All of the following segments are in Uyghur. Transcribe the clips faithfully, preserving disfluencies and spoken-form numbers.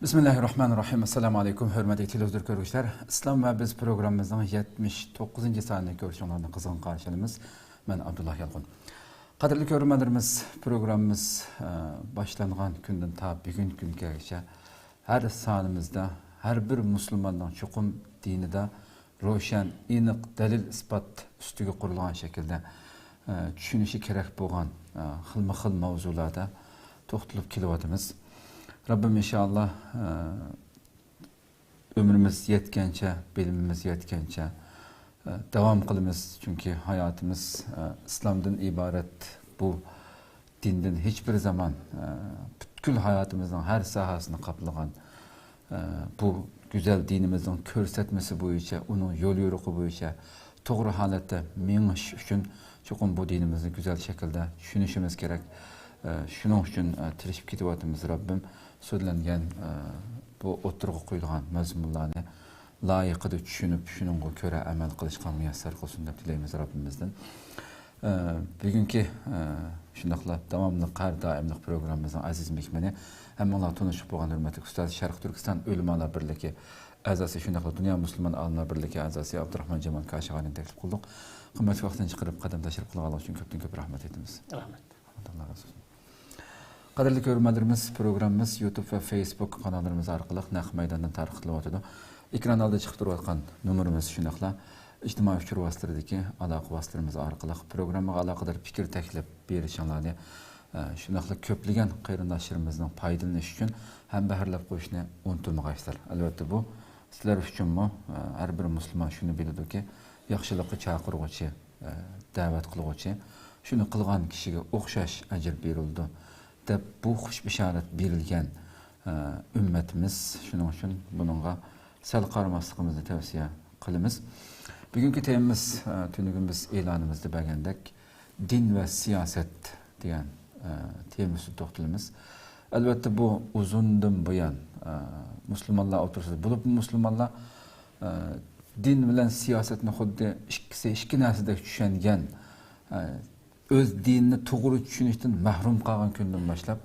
بىسمىللاھىررەھمانىررەھىم. ئەسسالامۇئەلەيكۇم، ھۆرمەتلىك تېلېۋىزور كۆرگۈچىلەر. ئىسلام ۋە بىز پروگراممىمىزنىڭ يەتمىش توققۇزىنچى سانىنى كۆرۈشۈڭلارنى قىزغىن قارشى ئالىمىز. مەن ئابدۇللا يالقۇن. قەدىرلىك ھۆرمەتلىرىمىز، پروگراممىمىز، ئە، باشلانغان كۈندىن تا بۈگۈنكى كۈنگىچە ھەر سانىمىزدا ھەر بىر مۇسۇلماننىڭ چوقۇم دىنىدا روشەن، ئېنىق دەلىل-ئىسپات ئۈستىگە قۇرۇلغان شەكىلدە، ئە، چۈشىنىشى كېرەك بولغان، ئە، خىلمۇ خىل ماۋزۇلاردا توختىلىپ كېلىۋاتىمىز. رەببىم ئىنشائاللا، ئە، ئۆمرىمىز يەتكەنچە، بىلىمىمىز يەتكەنچە، ئە، داۋام قىلىمىز. چۈنكى ھاياتىمىز، ئە، ئىسلامدىن ئىبارەت بۇ دىندىن ھېچبىر زامان، ئە، پۈتكۈل ھاياتىمىزنىڭ ھەر ساھەسىنى قاپلىغان، ئە، بۇ گۈزەل دىنىمىزنىڭ كۆرسەتمىسى بويىچە، ئۇنىڭ يوليورۇقى بويىچە توغرا ھالەتتە مېڭىش ئۈچۈن چوقۇم بۇ دىنىمىزنى گۈزەل شەكىلدە چۈشىنىشىمىز كېرەك. ئە، شۇنىڭ ئۈچۈن، ئە، تىرىشىپ كېتىۋاتىمىز. رەببىم سۆزلەنگەن، ئە، بۇ ئوتتۇرىغا قويۇلغان مەزمۇنلارنى لايىقىدا چۈشىنىپ، شۇنىڭغا كۆرە ئەمەل قىلىشقا مۇيەسسەر قىلسۇن دەپ تىلەيمىز رەببىمىزدىن. ئە، بۈگۈنكى، ئە، شۇنداقلا داۋاملىق ھەر دائىملىق پروگراممىمىزنىڭ ئەزىز مېھمىنى، ھەممىڭلار تونۇشۇپ بولغان ھۆرمەتلىك ئۇستاز، شەرقىي تۈركىستان ئۆلىمالار بىرلىكى ئەزاسى، شۇنداقلا دۇنيا مۇسۇلمان ئالىملار بىرلىكى ئەزاسى ئابدۇراخمان جامال كاشىغانىنى تەكلىپ قىلدۇق. قىممەتلىك ۋاقتىنى چىقىرىپ قەدەم تەشرىپ قىلغانلىقى ئۈچۈن كۆپتىن كۆپ رەھمەت ئېيتىمىز. رەھمەت. ئاللا رازى بولسۇن. قەدىرلىك ھۆرمەتلىرىمىز، پروگراممىمىز يۇتۇب ۋە فېيسبۇك قاناللىرىمىز ئارقىلىق نەق مەيداندىن تارقىتىلىۋاتىدۇ. ئېكران ئالدىدا چىقىپ تۇرۇۋاتقان نومۇرىمىز شۇنداقلا ئىجتىمائىي ئۇچۇر ۋاسىتىلىرىدىكى ئالاقە ۋاسىتىلىرىمىز ئارقىلىق پروگراممىغا ئالاقىدار پىكىر تەكلىپ بېرىشىڭلارنى، ئە، شۇنداقلا كۆپلىگەن قېرىنداشلىرىمىزنىڭ پايدىلىنىشى ئۈچۈن ھەمبەھىرلەپ قويۇشنى ئۇنتۇمىغايسىلەر. ئەلۋەتتە، بۇ سىلەر ئۈچۈنمۇ، ئە، ھەر بىر مۇسۇلمان شۇنى بىلىدۇكى، ياخشىلىققا چاقىرغۇچى، ئە، دەۋەت قىلغۇچى، شۇنى قىلغان كىشىگە ئوخشاش ئەجىر بېرىلىدۇ، دەپ بۇ خۇش بېشارەت بېرىلگەن، ئە، ئۈممەتمىز. شۇنىڭ ئۈچۈن بۇنىڭغا سەل قارىماسلىقىمىزنى تەۋسىيە قىلىمىز. بۈگۈنكى تېمىمىز، ئە، تۈنۈگۈن بىز ئېلانىمىزدا بەرگەندەك، دىن ۋە سىياسەت دېگەن، ئە، تېما ئۈستىدە توختىلىمىز. ئەلۋەتتە، بۇ ئۇزۇندىن بۇيان، ئە، مۇسۇلمانلار ئوتتۇرىسىدا، بولۇپمۇ مۇسۇلمانلار، ئە، دىن بىلەن سىياسەتنى خۇددى ئىككىسى ئىككى نەرسىدەك چۈشەنگەن، ئە، ئۆز دىنىنى توغرا چۈشىنىشتىن مەھرۇم قالغان كۈندىن باشلاپ،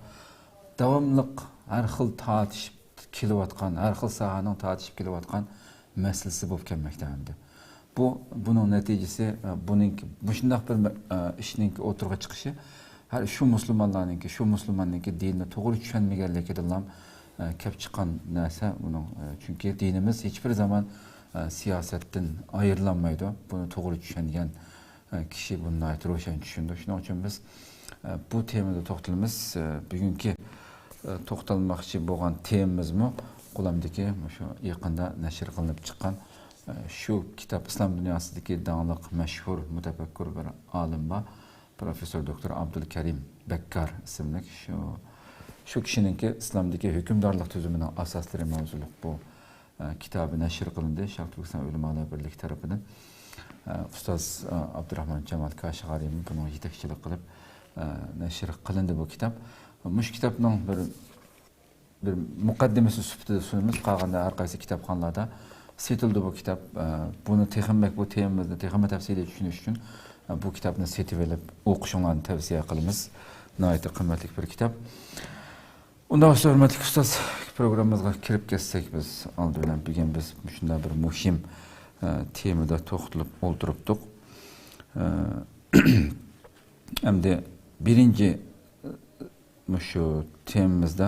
داۋاملىق ھەر خىل تارتىشىپ كېلىۋاتقان، ھەر خىل ساھەنىڭ تارتىشىپ كېلىۋاتقان مەسىلىسى بولۇپ كەلمەكتە ئەمدى. بۇ، بۇنىڭ نەتىجىسى، ئە، بۇنىڭكى، مۇشۇنداق بىر مە-، ئە، ئىشنىڭكى ئوتتۇرىغا چىقىشى، ھەر شۇ مۇسۇلمانلارنىڭكى، شۇ مۇسۇلماننىڭكى دىنىنى توغرا چۈشەنمىگەنلىكىدىنلا، ئە، كەپ چىققان نەرسە بۇنىڭ. ئە، چۈنكى دىنىمىز ھېچبىر زامان، ئە، سىياسەتتىن ئايرىلالمايدۇ. بۇنى توغرا چۈشەنگەن، ئە، كىشى بۇنى ناھايىتى روشەن چۈشىنىدۇ. شۇنىڭ ئۈچۈن بىز، ئە، بۇ تېمىدا توختىلىمىز. ئە، بۈگۈنكى، ئە، توختالماقچى بولغان تېمىمىزمۇ قولۇمدىكى مۇشۇ يېقىندا نەشر قىلىنىپ چىققان، ئە، شۇ كىتاب، ئىسلام دۇنياسىدىكى داڭلىق، مەشھۇر، مۇتەپەككۇر بىر ئالىم بار، پروفېسسور دوكتور ئابدۇلكەرىم بەككار ئىسىملىك شۇ، شۇ كىشىنىڭكى ئىسلامدىكى ھۆكۈمدارلىق تۈزۈمىنىڭ ئاساسلىرى ماۋزۇلۇق بۇ، ئە، كىتابى نەشر قىلىندى شەرقىي تۈركىستان ئۆلىمالار بىرلىكى تەرىپىدىن. ئە، ئۇستاز، ئە، ئابدۇراخمان جامال كاشىغارىمۇ بۇنىڭغا يېتەكچىلىك قىلىپ، ئە، نەشر قىلىندى بۇ كىتاب. مۇشۇ كىتابنىڭ بىر، بىر مۇقەددىمىسى سۈپىتىدە سۇنىمىز. قالغاندا ھەر قايسى كىتابخانىلاردا سېتىلىدۇ بۇ كىتاب. ئە، بۇنى تېخىمۇ بەك، بۇ تېمىمىزنى تېخىمۇ تەپسىلىي چۈشىنىش ئۈچۈن، ئە، بۇ كىتابنى سېتىۋېلىپ ئوقۇشۇڭلارنى تەۋسىيە قىلىمىز. ناھايىتى قىممەتلىك بىر كىتاب. ئۇنداق بولسا، ھۆرمەتلىك ئۇستاز، پروگراممىمىزغا كىرىپ كەتسەك، بىز ئالدى بىلەن بۈگۈن بىز مۇشۇنداق بىر مۇھىم، ئە، تېمىدا توختىلىپ ئولتۇرۇپتۇق. ئە، ئەمدى بىرىنچى، ئە، مۇشۇ تېمىمىزدا،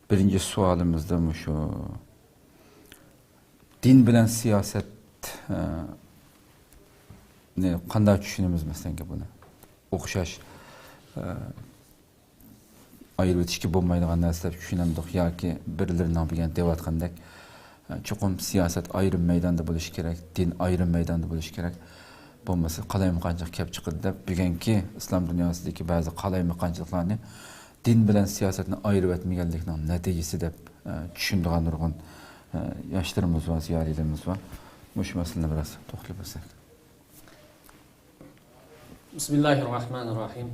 بىرىنچى سوئالىمىزدا مۇشۇ دىن بىلەن سىياسەت، ئە، نى قانداق چۈشىنىمىز، مەسىلەن، بۇنى ئوخشاش، ئە، ئايرىۋېتىشكە بولمايدىغان نەرسە دەپ چۈشىنەمدۇق ياكى بىرلىرىنىڭ بۈگۈن دەۋاتقاندەك، چوقۇم سىياسەت ئايرىم مەيداندا بولۇشى كېرەك، دىن ئايرىم مەيداندا بولۇشى كېرەك، بولمىسا قالايمىقانچىلىق كەپ چىقىدۇ دەپ، بۈگۈنكى ئىسلام دۇنياسىدىكى بەزى قالايمىقانچىلىقلارنى دىن بىلەن سىياسەتنى ئايرىۋەتمىگەنلىكنىڭ نەتىجىسى دەپ، ئە، چۈشىنىدىغان نۇرغۇن، ئە، ياشلىرىمىز بار، زىيالىيلىرىمىز بار. مۇشۇ مەسىلىنى بىراز توختىلىپ ئۆتسەك. بىسمىللاھىررەھمانىررەھىم.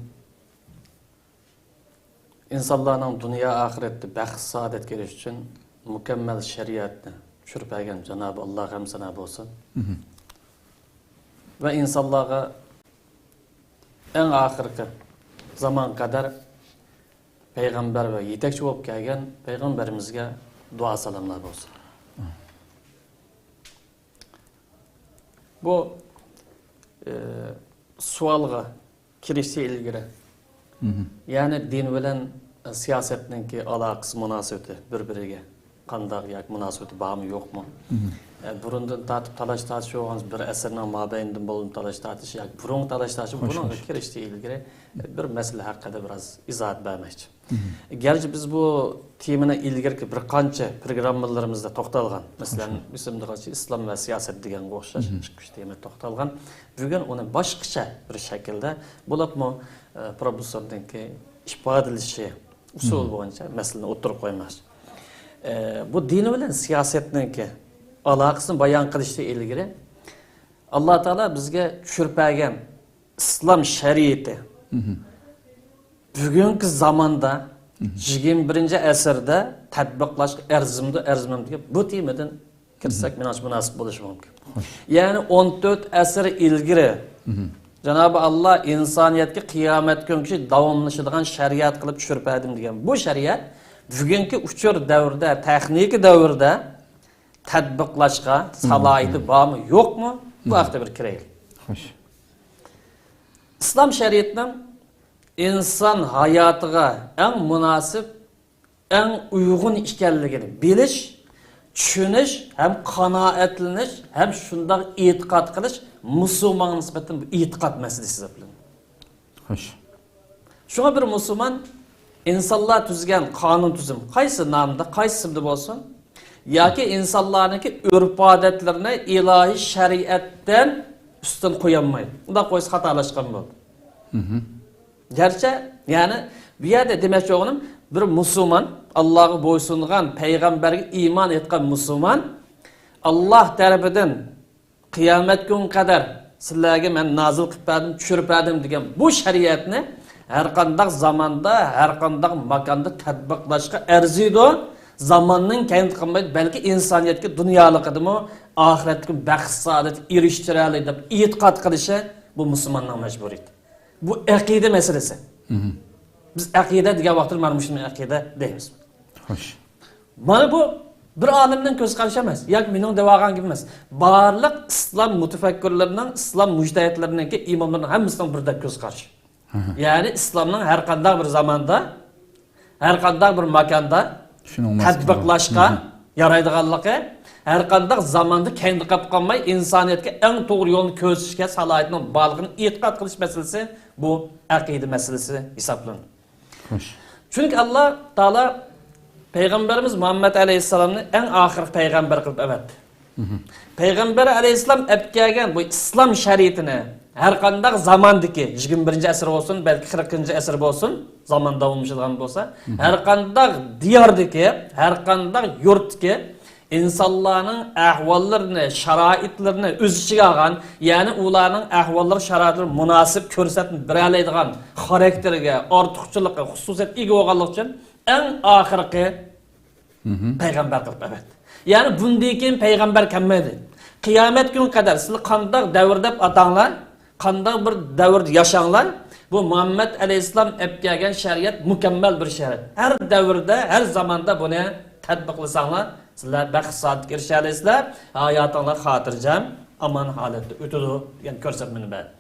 ئىنسانلارنىڭ دۇنيا ئاخىرەتتە بەخت سائادەتكە ئېرىشىش ئۈچۈن مۇكەممەل شەرىئەتنى چۈشۈرۈپ بەرگەن جانابى ئاللاغا ھەمدۇ سانا بولسۇن. مھم. ۋە ئىنسانلارغا ئەڭ ئاخىرقى زامانغا قەدەر پەيغەمبەر ۋە يېتەكچى بولۇپ كەلگەن پەيغەمبىرىمىزگە دۇئا سالاملار بولسۇن. بۇ، ئى، سوئالغا كىرىشتىن ئىلگىرى، مھم. يەنى دىن بىلەن سىياسەتنىڭكى ئالاقىسى، مۇناسىۋىتى بىر-بىرىگە قانداق ياكى مۇناسىۋىتى بارمۇ، يوقمۇ؟ مھم. ئە، بۇرۇندىن تارتىپ تالاش-تارتىش بولغان، بىر ئەسىرنىڭ مابەينىدىن بولغان تالاش-تارتىش ياكى بۇرۇنقى تالاش-تارتىش، خوش، بۇنىڭغا خوش. كىرىشتىن ئىلگىرى، ئە، بىر مەسىلە ھەققىدە بىراز ئىزاھات بەرمەكچى. مھم. گەرچە بىز بۇ تېمىنى ئىلگىرىكى بىر قانچە پروگراممىلىرىمىزدا توختالغان، مەسىلەن، خوش. ئىسىمدىغانچە ئىسلام ۋە سىياسەت دېگەنگە ئوخشاش مھم. ئىككى-ئۈچ تېمىدا توختالغان. بۈگۈن ئۇنى باشقىچە بىر شەكىلدە، بولۇپمۇ، ئە، پروفېسسورنىڭكى ئىپادىلىشى ئۇسۇلى مھم. بويىچە مەسىلىنى ئوتتۇرىغا قويماقچى. ئە، بۇ دىن بىلەن سىياسەتنىڭكى ئالاقىسىنى بايان قىلىشتىن ئىلگىرى، ئاللا تائالا بىزگە چۈشۈرۈپ بەرگەن ئىسلام شەرىئىتى مھم. بۈگۈنكى زاماندا، مھم. يىگىرمە بىرىنچى ئەسىردە تەتبىقلاشقا ئەرزىمدۇ، ئەرزىمەمدۇ دېگەن بۇ تېمىدىن كىرسەك، مھم. مېنىڭچە مۇناسىپ بولۇشى مۇمكىن. خوش. يەنى ئون تۆت ئەسىر ئىلگىرى مھم. جانابى ئاللا ئىنسانىيەتكە قىيامەت كۈنگىچە داۋاملىشىدىغان شەرىئەت قىلىپ چۈشۈرۈپ بەردىم دېگەن بۇ شەرىئەت بۈگۈنكى ئۇچۇر دەۋرىدە، تېخنىكا دەۋرىدە تەتبىقلاشقا سالاھىيىتى بارمۇ، يوقمۇ؟ بۇ ھەقتە بىر كىرەيلى. خوش. ئىسلام شەرىئىتىنىڭ ئىنسان ھاياتىغا ئەڭ مۇناسىپ، ئەڭ ئۇيغۇن ئىكەنلىكىنى بىلىش، چۈشىنىش ھەم قانائەتلىنىش ھەم شۇنداق ئېتىقاد قىلىش مۇسۇلمانغا نىسبەتەن بۇ ئېتىقاد مەسىلىسى ھېسابلىنىدۇ. خوش. شۇڭا بىر مۇسۇلمان ئىنسانلار تۈزگەن قانۇن تۈزۈم قايسى نامدا، قايسى ئىسىمدا بولسۇن، ياكى ئىنسانلارنىڭكى ئۆرپ-ئادەتلىرىنى ئىلاھىي شەرىئەتتىن ئۈستۈن قويالمايدۇ. ئۇنداق قويسا خاتالاشقان بولىدۇ. مھم. گەرچە، يەنى بۇ يەردە دېمەكچى بولغىنىم، بىر مۇسۇلمان، ئاللاغا بويسۇنغان، پەيغەمبەرگە ئىمان ئېيتقان مۇسۇلمان، ئاللا تەرىپىدىن قىيامەت كۈنگە قەدەر سىلەرگە مەن نازىل قىلىپ بەردىم، چۈشۈرۈپ بەردىم دېگەن بۇ شەرىئەتنى ھەرقانداق زاماندا، ھەرقانداق ماكاندا تەتبىقلاشقا ئەرزىيدۇ. زاماننىڭ كەينىدە قالمايدۇ، بەلكى ئىنسانىيەتكە دۇنيالىقىدىمۇ، ئاخىرەتتىمۇ بەخت-سائادەتكە ئېرىشتۈرەلەيدۇ دەپ ئېتىقاد قىلىشى بۇ مۇسۇلماننىڭ مەجبۇرىيىتى. بۇ ئەقىدە مەسىلىسى. مھم. بىز ئەقىدە دېگەن ۋاقىتتا مانا مۇشۇنى ئەقىدە دەيمىز. خوش. مانا بۇ بىر ئالىمنىڭ كۆز قارىشى ئەمەس ياكى مېنىڭ دەۋالغان گېپىم ئەمەس. بارلىق ئىسلام مۇتەپەككۇرلىرىنىڭ، ئىسلام مۇجتەھىدلىرىنىڭكى، ئىماملىرىنىڭ ھەممىسىنىڭ بىردەك كۆز قارىشى. مھم. يەنى ئىسلامنىڭ ھەر قانداق بىر زاماندا، ھەر قانداق بىر ماكاندا شۇنىڭ مەسىلىسى تەتبىقلاشقا مھم. يارايدىغانلىقى، ھەر قانداق زاماندا كەينىدە قېلىپ قالماي، ئىنسانىيەتكە ئەڭ توغرا يولنى كۆرسىتىشكە سالاھىيىتىنىڭ بارلىقىنى ئېتىقاد قىلىش مەسىلىسى بۇ ئەقىدە مەسىلىسى ھېسابلىنىدۇ. خوش. چۈنكى ئاللا تائالا پەيغەمبىرىمىز مۇھەممەد ئەلەيھىسسالامنى ئەڭ ئاخىرقى پەيغەمبەر قىلىپ ئەۋەتتى. مھم. پەيغەمبەر ئەلەيھىسسالام ئەپ كەلگەن بۇ ئىسلام شەرىئىتىنى ھەر قانداق زاماندىكى، يىگىرمە بىرىنچى ئەسىر بولسۇن، بەلكى قىرىقىنچى ئەسىر بولسۇن، زامان داۋاملىشىدىغان بولسا، مھم. ھەر قانداق دىياردىكى، ھەر قانداق يۇرتتىكى ئىنسانلارنىڭ ئەھۋاللىرىنى، شارائىتلىرىنى ئۆز ئىچىگە ئالغان، يەنى ئۇلارنىڭ ئەھۋاللىرى، شارائىتلىرى مۇناسىپ كۆرسەتمە بېرەلەيدىغان خاراكتېرگە، ئارتۇقچىلىققا، خۇسۇسىيەتكە ئىگە بولغانلىقى ئۈچۈن ئەڭ ئاخىرقى مھم. پەيغەمبەر قىلىپ ئەۋەتتى. يەنى بۇندىن كېيىن پەيغەمبەر كەلمەيدۇ. قىيامەت كۈنى قەدەر سىلەر قانداق دەۋر دەپ ئاتاڭلار، قانداق بىر دەۋردە ياشاڭلار، بۇ مۇھەممەد ئەلەيھىسسالام ئەپ كەلگەن شەرىئەت مۇكەممەل بىر شەرىئەت. ھەر دەۋردە، ھەر زاماندا بۇنى تەتبىقلىساڭلار، سىلەر بەخت-سائادەتكە ئېرىشەلەيسىلەر، ھاياتىڭلار خاتىرجەم، ئامان ھالەتتە ئۆتىدۇ، دېگەن كۆرسەتمىنى بەردى.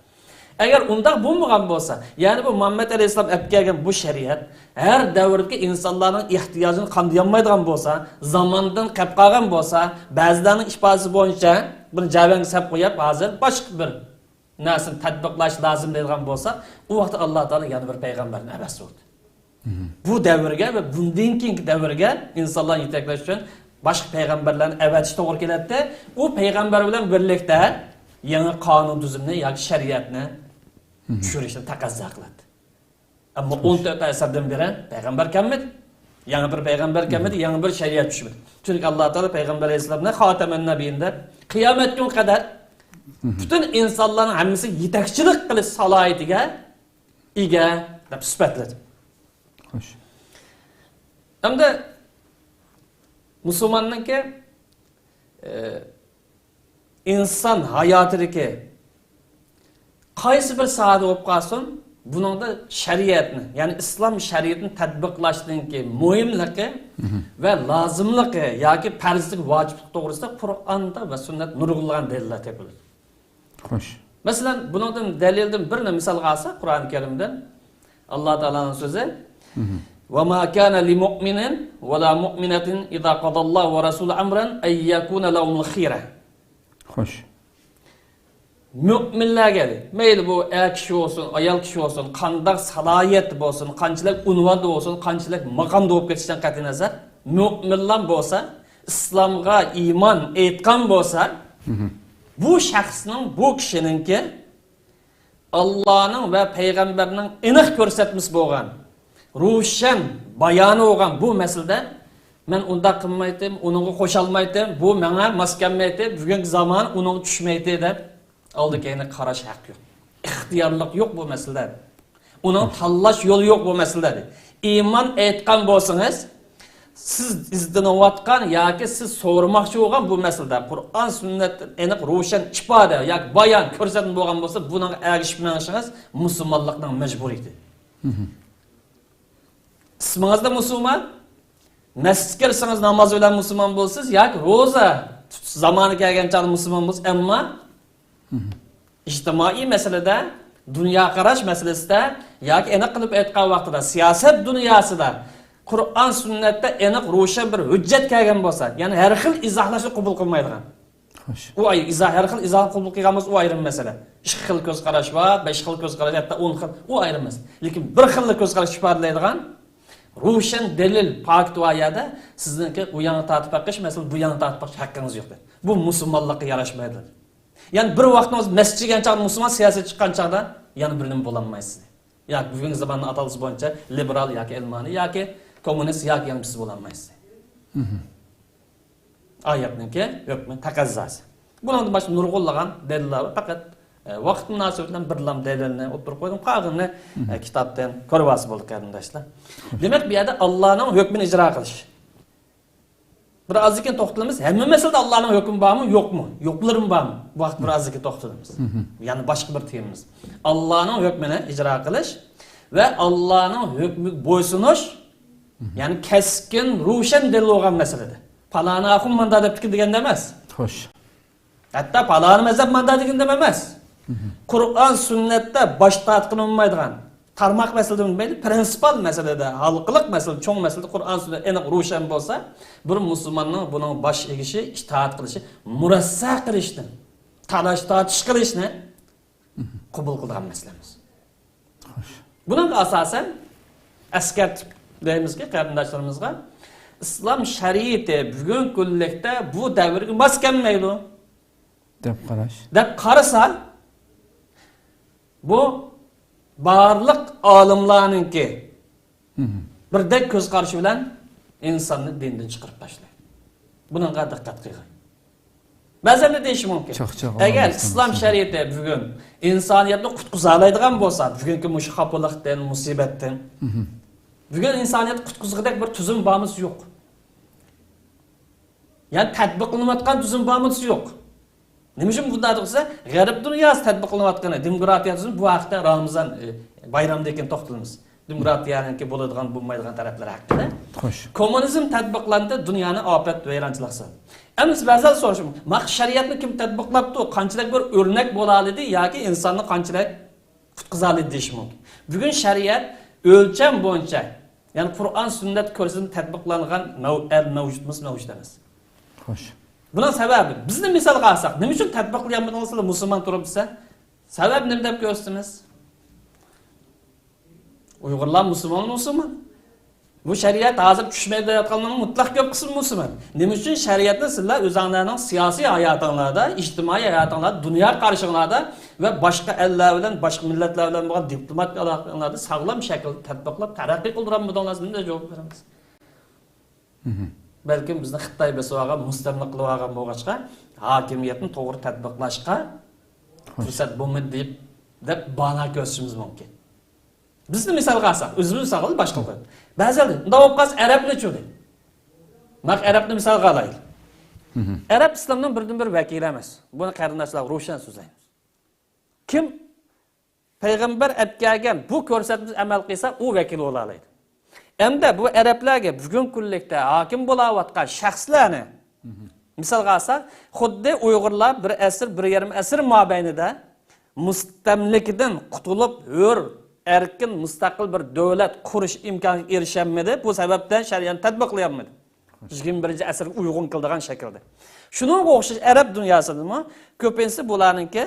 ئەگەر ئۇنداق بولمىغان بولسا، يەنى بۇ مۇھەممەد ئەلەيھىسسالام ئەپ كەلگەن بۇ شەرىئەت ھەر دەۋردىكى ئىنسانلارنىڭ ئېھتىياجىنى قامدىيالمايدىغان بولسا، زاماندىن قېلىپ قالغان بولسا، بەزىلەرنىڭ ئىپادىسى بويىچە بۇنى جەۋەنگە سەپ قويۇپ، ھازىر باشقا بىر نەرسىنى تەتبىقلاش لازىم دەيدىغان بولسا، ئۇ ۋاقىتتا ئاللا تائالا يەنە بىر پەيغەمبەرنى ئەۋەتسە بولدى. مھم. بۇ دەۋرگە ۋە بۇندىن كېيىنكى دەۋرگە ئىنسانلارنى يېتەكلەش ئۈچۈن باشقا پەيغەمبەرلەرنى ئەۋەتىش توغرا كېلەتتى. ئۇ پەيغەمبەر بىلەن بىرلىكتە يېڭى قانۇن تۈزۈمنى ياكى شەرىئەتنى مھم. چۈشۈرۈشنى تەقەززا قىلاتتى. ئەمما خوش. ئون تۆت ئەسىردىن بېرى پەيغەمبەر كەلمىدى. يېڭى بىر پەيغەمبەر كەلمىدى، مھم. يېڭى بىر شەرىئەت چۈشمىدى. چۈنكى ئاللا تائالا پەيغەمبەر ئەلەيھىسسالامنى خاتەمەن نەبىيين دەپ، قىيامەت كۈنى قەدەر مھم. پۈتۈن ئىنسانلارنىڭ ھەممىسى يېتەكچىلىك قىلىش سالاھىيىتىگە ئىگە دەپ سۈپەتلىدى. خوش. ئەمدى مۇسۇلماننىڭكى، ئى، ئىنسان ھاياتىدىكى قايسى بىر ساھەدە بولۇپ قالسۇن، بۇنىڭدا شەرىئەتنى، يەنى ئىسلام شەرىئىتىنى تەتبىقلاشنىڭكى مۇھىملىقى ۋە لازىملىقى ياكى پەرزلىك، ۋاجىپلىق توغرىسىدا قۇرئاندا ۋە سۈننەتتە نۇرغۇنلىغان دەلىللەر تېپىلىدۇ. خوش. مەسىلەن، بۇنىڭدىن دەلىلدىن بىرنى مىسالغا ئالساق، قۇرئان كەرىمدىن ئاللا تائالانىڭ سۆزى، «وما كان لمؤمن ولا مؤمنة إذا قضى الله ورسوله أمرا أن يكون لهم الخيرة.» خوش. مۆمىنلەرگە، مەيلى بۇ ئەر كىشى بولسۇن، ئايال كىشى بولسۇن، قانداق سالاھىيەتتە بولسۇن، قانچىلىك ئۇنۋاندا بولسۇن، قانچىلىك ماقامدا بولۇپ كېتىشىدىن قەتئىينەزەر، مۆمىنلار بولسا، ئىسلامغا ئىمان ئېيتقان بولسا، بۇ شەخسنىڭ، بۇ كىشىنىڭكى ئاللانىڭ ۋە پەيغەمبەرنىڭ ئېنىق كۆرسەتمىسى بولغان، روشەن بايانى بولغان بۇ مەسىلىدە، «مەن ئۇنداق قىلمايتتىم، ئۇنىڭغا قوشالمايتتىم، بۇ ماڭا ماس كەلمەيتتى، بۈگۈنكى زامان ئۇنىڭغا چۈشمەيتتى» دەپ، ئالدى كەينىگە قاراش ھەق يوق. ئىختىيارلىق يوق بۇ مەسىلىدە. ئۇنىڭ تاللاش يولى يوق بۇ مەسىلىدە. ئىمان ئېيتقان بولسىڭىز، سىز ئىزدىنىۋاتقان ياكى سىز سورىماقچى بولغان بۇ مەسىلىدە قۇرئان سۈننەتتىن ئېنىق روشەن ئىپادە ياكى بايان كۆرسەتمە بولغان بولسا، بۇنىڭغا ئەگىشىپ مېڭىشىڭىز مۇسۇلمانلىقنىڭ مەجبۇرىيىتى. ئىسمىڭىزدا مۇسۇلمان، مەسچىتكە كىرسىڭىز ناماز بىلەن مۇسۇلمان بولىسىز ياكى روزا تۇتۇش زامانى كەلگەن چاغدا مۇسۇلمان بولىسىز، ئەمما ئىجتىمائىي مەسىلىدە، دۇنيا قاراش مەسىلىسىدە ياكى ئېنىق قىلىپ ئېيتقان ۋاقتىدا سىياسەت دۇنياسىدا قۇرئان سۈننەتتە ئېنىق روشەن بىر ھۆججەت كەلگەن بولسا، يەنى ھەر خىل ئىزاھلاشنى قوبۇل قىلمايدىغان. خوش. ئۇ ئاي-، ئىزاھ، ھەر خىل ئىزاھنى قوبۇل قىلغان بولسا، ئۇ ئايرىم مەسىلە. ئىككى خىل كۆز قاراش بار، بەش خىل كۆز قاراش، ھەتتا ئون خىل، ئۇ ئايرىم مەسىلە. لېكىن بىر خىللا كۆز قاراش ئىپادىلەيدىغان روشەن دەلىل، پاكىت بار يەردە سىزنىڭكى ئۇ ياڭغا تارتىپ بېقىش، مەسىلەن، بۇ ياڭغا تارتىپ بېقىش ھەققىڭىز يوق دەيدۇ. بۇ مۇسۇلمانلىققا ياراشمايدۇ. يەنى بىر ۋاقىتنىڭ ئۆزىدە مەسچىتكە كىرگەن چاغدا مۇسۇلمان، سىياسەتكە چىققان چاغدا يەنە بىر نېمە بولالمايسىز. ياكى بۈگۈنكى زاماننىڭ ئاتالغۇسى بويىچە لىبېرال ياكى ئەلمانىي ياكى كوممۇنىست ياكى يەنە بىرسى بولالمايسىز. ئايەتنىڭكى ھۆكمى، تەقەززاسى. بۇنىڭدىن باشقا نۇرغۇنلىغان دەلىللەر بار. پەقەت، ئە، ۋاقىت مۇناسىۋىتى بىلەن بىرلام دەلىلنى ئوتتۇرىغا قويدۇم. قالغىنىنى، ئە، كىتابتىن كۆرۈۋالسا بولدى، قېرىنداشلار. دېمەك، بۇ يەردە ئاللانىڭ ھۆكمىنى ئىجرا قىلىش. بىر ئازدىن كېيىن توختىلىمىز. ھەممە مەسىلىدە ئاللانىڭ ھۆكمى بارمۇ، يوقمۇ؟ يوقلىرىمۇ بارمۇ؟ بۇ ھەقتە بىر ئازدىن كېيىن توختىلىمىز. يەنە باشقا بىر تېمىمىز. ئاللانىڭ ھۆكمىنى ئىجرا قىلىش ۋە ئاللانىڭ ھۆكمىگە بويسۇنۇش، يەنى كەسكىن، روشەن دەلىل بولغان مەسىلىدە. پالانى ئاخۇن ماندا دەپتىكەن دېگەندە ئەمەس. خوش. ھەتتا پالانى مەزھەپ ماندا دېگەندە ئەمەس. قۇرئان سۈننەتتە باش تارتقىلى بولمايدىغان، تارماق مەسىلىدە بولمايدۇ، پرىنسىپال مەسىلىدە، ھالقىلىق مەسىلىدە، چوڭ مەسىلىدە قۇرئان سۈننەت ئېنىق روشەن بولسا، بىر مۇسۇلماننىڭ بۇنىڭ باش ئېگىشى، ئىتائەت قىلىشى، مۇرەسسە قىلىشنى، تالاش تارتىش قىلىشنى قوبۇل قىلىدىغان مەسىلە ئەمەس. خوش. بۇنىڭغا ئاساسەن ئەسكەرتىپ دەيمىزكى، قېرىنداشلىرىمىزغا، ئىسلام شەرىئىتى بۈگۈنكى كۈنلۈكتە بۇ دەۋرگە ماس كەلمەيدۇ دەپ قاراش. دەپ قارىسا، بۇ بارلىق ئالىملارنىڭكى بىردەك كۆز قارىشى بىلەن ئىنساننى دىندىن چىقىرىپ تاشلايدۇ. بۇنىڭغا دىققەت قىلغىن. بەزىلەر دېيىشى مۇمكىن، چاقچاق ئەگەر ئالمايسىز. ئىسلام شەرىئىتى بۈگۈن ئىنسانىيەتنى قۇتقۇزالايدىغان بولسا، بۈگۈنكى مۇشۇ خاپىلىقتىن، مۇسىبەتتىن، بۈگۈن ئىنسانىيەتنى قۇتقۇزغۇدەك بىر تۈزۈم بارمۇ دېسە يوق. يەنى تەتبىقلىنىۋاتقان تۈزۈم بارمۇ دېسە يوق. نېمە ئۈچۈن بۇنداق دېسە، غەرب دۇنياسى تەتبىقلىنىۋاتقىنى دېموكراتىيە تۈزۈمى، بۇ ھەقتە رامىزان، ئە، بايرامدىن كېيىن توختىلىمىز. دېموكراتىيەنىڭكى بولىدىغان، بولمايدىغان تەرەپلىرى ھەققىدە. خوش. كوممۇنىزم تەتبىقلاندى، دۇنيانى ئاپەت، ۋەيرانچىلىققا سالدى. ئەمدى بەزىلەر سورىشى مۇمكىن، مانا شەرىئەتنى كىم تەتبىقلاپتۇ، قانچىلىك بىر ئۆرنەك بولالىدى ياكى ئىنساننى قانچىلىك قۇتقۇزالىدى دېيىشى مۇمكىن. بۈگۈن شەرىئەت ئۆلچەم بويىچە، يەنى قۇرئان، سۈننەت كۆرسىتىپ تەتبىقلانغان مەۋ-، ئەل مەۋجۇتمۇ، مەۋجۇت ئەمەس. خوش. بۇنىڭ سەۋەبى، بىزنى مىسالغا ئالساق، نېمە ئۈچۈن تەتبىقلىيالمىدىڭىز سىلەر مۇسۇلمان تۇرۇپ دېسە، سەۋەب نېمە دەپ كۆرسىتىمىز؟ ئۇيغۇرلار مۇسۇلمان، مۇسۇلمان. بۇ شەرىئەت ھازىر چۈشمەيدۇ دەۋاتقانلارنىڭ مۇتلەق كۆپ قىسمى مۇسۇلمان. نېمە ئۈچۈن شەرىئەتنى سىلەر ئۆزۈڭلارنىڭ سىياسىي ھاياتىڭلاردا، ئىجتىمائىي ھاياتىڭلاردا، دۇنيا قارىشىڭلاردا ۋە باشقا ئەللەر بىلەن، باشقا مىللەتلەر بىلەن بولغان دىپلوماتىك ئالاقىڭلاردا ساغلام شەكىلدە تەتبىقلاپ تەرەققىي قىلدۇرالمىدىڭلار؟ نېمە جاۋاب بېرىمىز؟ بەلكىم بىزنى خىتاي بېسىۋالغان، مۇستەملىكە قىلىۋالغان بولغاچقا، ھاكىمىيەتنى توغرا تەتبىقلاشقا پۇرسەت بولمىدى دەپ، دەپ باھانە كۆرسىتىشىمىز مۇمكىن. بىزنى مىسالغا ئالساق، ئۆزىمىزنى مىسالغا ئالىمىز، باشقىلارنى. بەزىلەر، «ئۇنداق بولۇپ قالسا ئەرەبنىچۇ؟» دەيدۇ. مانا ئەرەبنى مىسالغا ئالايلى. ئەرەب ئىسلامنىڭ بىردىنبىر ۋەكىلى ئەمەس. بۇنى قېرىنداشلارغا روشەن سۆزلەيمىز. كىم پەيغەمبەر ئەپكەلگەن بۇ كۆرسەتمىسىگە ئەمەل قىلسا، ئۇ ۋەكىل بولالايدۇ. ئەمدى بۇ ئەرەبلەرگە بۈگۈنكى كۈنلۈكتە ھاكىم بولاۋاتقان شەخسلەرنى مىسالغا ئالساق، خۇددى ئۇيغۇرلار بىر ئەسىر، بىر يېرىم ئەسىر مابەينىدە مۇستەملىكىدىن قۇتۇلۇپ، ھۆر، ئەركىن، مۇستەقىل بىر دۆلەت قۇرۇش ئىمكانىغا ئېرىشەلمىدى. بۇ سەۋەبتىن شەرىئەتنى تەتبىقلىيالمىدى. يىگىرمە بىرىنچى ئەسىرگە ئۇيغۇن كېلىدىغان شەكىلدە. شۇنىڭغا ئوخشاش ئەرەب دۇنياسىدىمۇ كۆپىنچىسى بۇلارنىڭكى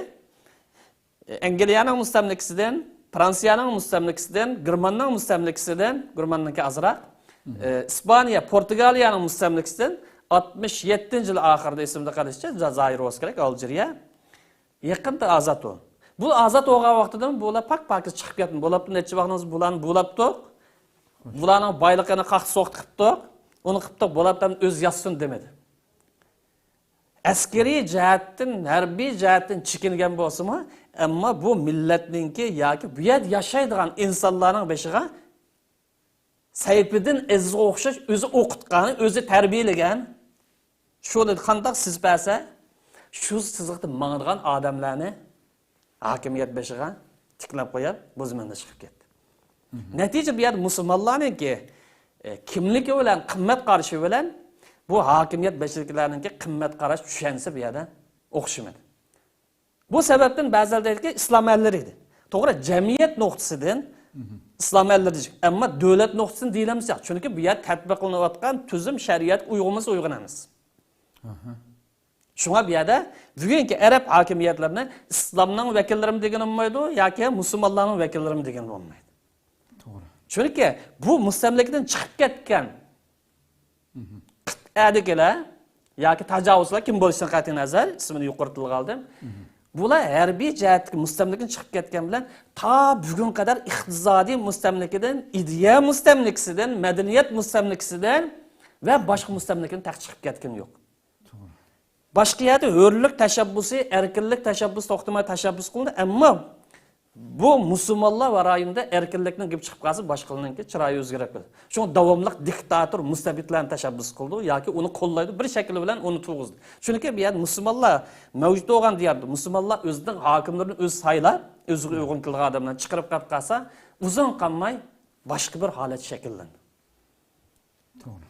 ئەنگلىيەنىڭ مۇستەملىكىسىدىن، فرانسىيەنىڭ مۇستەملىكىسىدىن، گېرماننىڭ مۇستەملىكىسىدىن، گېرماننىڭكى ئازراق، ئى، ئىسپانىيە، پورتۇگالىيەنىڭ مۇستەملىكىسىدىن ئاتمىش يەتتىنچى يىل ئاخىرىدا ئېسىمدە قېلىشىچە، جا-، زايىر بولسا كېرەك، ئالجىرىيە. يېقىندا ئازاد بولدى. بۇ ئازاد بولغان ۋاقتىدىن بۇلار پاك-پاكىز چىقىپ كەتتى. بولاپتۇ، نەچچە ۋاقتىمىز بۇلارنى بۇلاپتۇق. بۇلارنىڭ بايلىقىنى قاقتى سوقتى قىپتۇق. ئۇنى قىپتۇق، بولاپتۇ، ئۆزى ياتسۇن دېمىدى. ئەسكىرىي جەھەتتىن، ھەربىي جەھەتتىن چېكىنگەن بولسىمۇ، ئەمما بۇ مىللەتنىڭكى ياكى بۇ يەردە ياشايدىغان ئىنسانلارنىڭ بېشىغا سەيپىدىن ئەزىزغا ئوخشاش ئۆزى ئوقۇتقان، ئۆزى تەربىيەلىگەن، شۇنى قانداق سىزىپ بەرسە، شۇ سىزىقتا ماڭىدىغان ئادەملەرنى ھاكىمىيەت بېشىغا تىكلەپ قويۇپ، بۇ زېمىندا چىقىپ كەتتى. نەتىجە بۇ يەردە مۇسۇلمانلارنىڭكى، ئە، كىملىكى بىلەن، قىممەت قارىشى بىلەن بۇ ھاكىمىيەت بېشىدىكىلەرنىڭكى قىممەت قاراش چۈشەنچىسى بۇ يەردە ئوخشىمىدى. بۇ سەۋەبتىن بەزىلەر دەيدىكى، ئىسلام ئەللىرى ئىدى. توغرا، جەمئىيەت نۇقتىسىدىن ئىسلام ئەللىرى دېيىشكە، ئەمما دۆلەت نۇقتىسىدىن دېيىلەمسە ياق. چۈنكى بۇ يەردە تەتبىقلىنىۋاتقان تۈزۈم شەرىئەتكە ئۇيغۇنمۇ ئۇيغۇن ئەمەس. شۇڭا بۇ يەردە بۈگۈنكى ئەرەب ھاكىمىيەتلىرىنى ئىسلامنىڭ ۋەكىللىرىمۇ دېگىلى بولمايدۇ ياكى مۇسۇلمانلارنىڭ ۋەكىللىرىمۇ دېگىلى بولمايدۇ. توغرا. چۈنكى بۇ مۇستەملىكىدىن چىقىپ كەتكەن قىتئەدىكىلەر ياكى تاجاۋۇزچىلار كىم بولۇشىدىن قەتئىينەزەر، ئىسمىنى يۇقىرى تىلغا ئالدىم. بۇلار ھەربىي جەھەتتىكى مۇستەملىكىدىن چىقىپ كەتكەن بىلەن تا بۈگۈنگە قەدەر ئىقتىسادىي مۇستەملىكىدىن، ئىدىيە مۇستەملىكىسىدىن، مەدەنىيەت مۇستەملىكىسىدىن ۋە باشقا مۇستەملىكىدىن تېخى چىقىپ كەتكىنى يوق. باشقا يەردە ھۆرلۈك تەشەببۇسى، ئەركىنلىك تەشەببۇسى توختىماي تەشەببۇس قىلىنىدۇ، ئەمما بۇ مۇسۇلمانلار ۋە رايونىدا ئەركىنلىكنىڭ گېپى چىقىپ قالسا، باشقىلارنىڭكى چىرايى ئۆزگىرىپ كېتىدۇ. شۇڭا داۋاملىق دىكتاتور، مۇستەبىتلەرنى تەشەببۇس قىلىدۇ ياكى ئۇنى قوللايدۇ، بىر شەكىل بىلەن ئۇنى تۇرغۇزىدۇ. چۈنكى بۇ يەردە مۇسۇلمانلار مەۋجۇت بولغان دىياردا مۇسۇلمانلار ئۆزىنىڭ ھاكىملىرىنى ئۆزى سايلاپ، ئۆزىگە ئۇيغۇن كېلىدىغان ئادەملەرنى چىقىرىپ قېلىپ قالسا، ئۇزۇن قالماي باشقا بىر ھالەت شەكىللىنىدۇ. توغرا.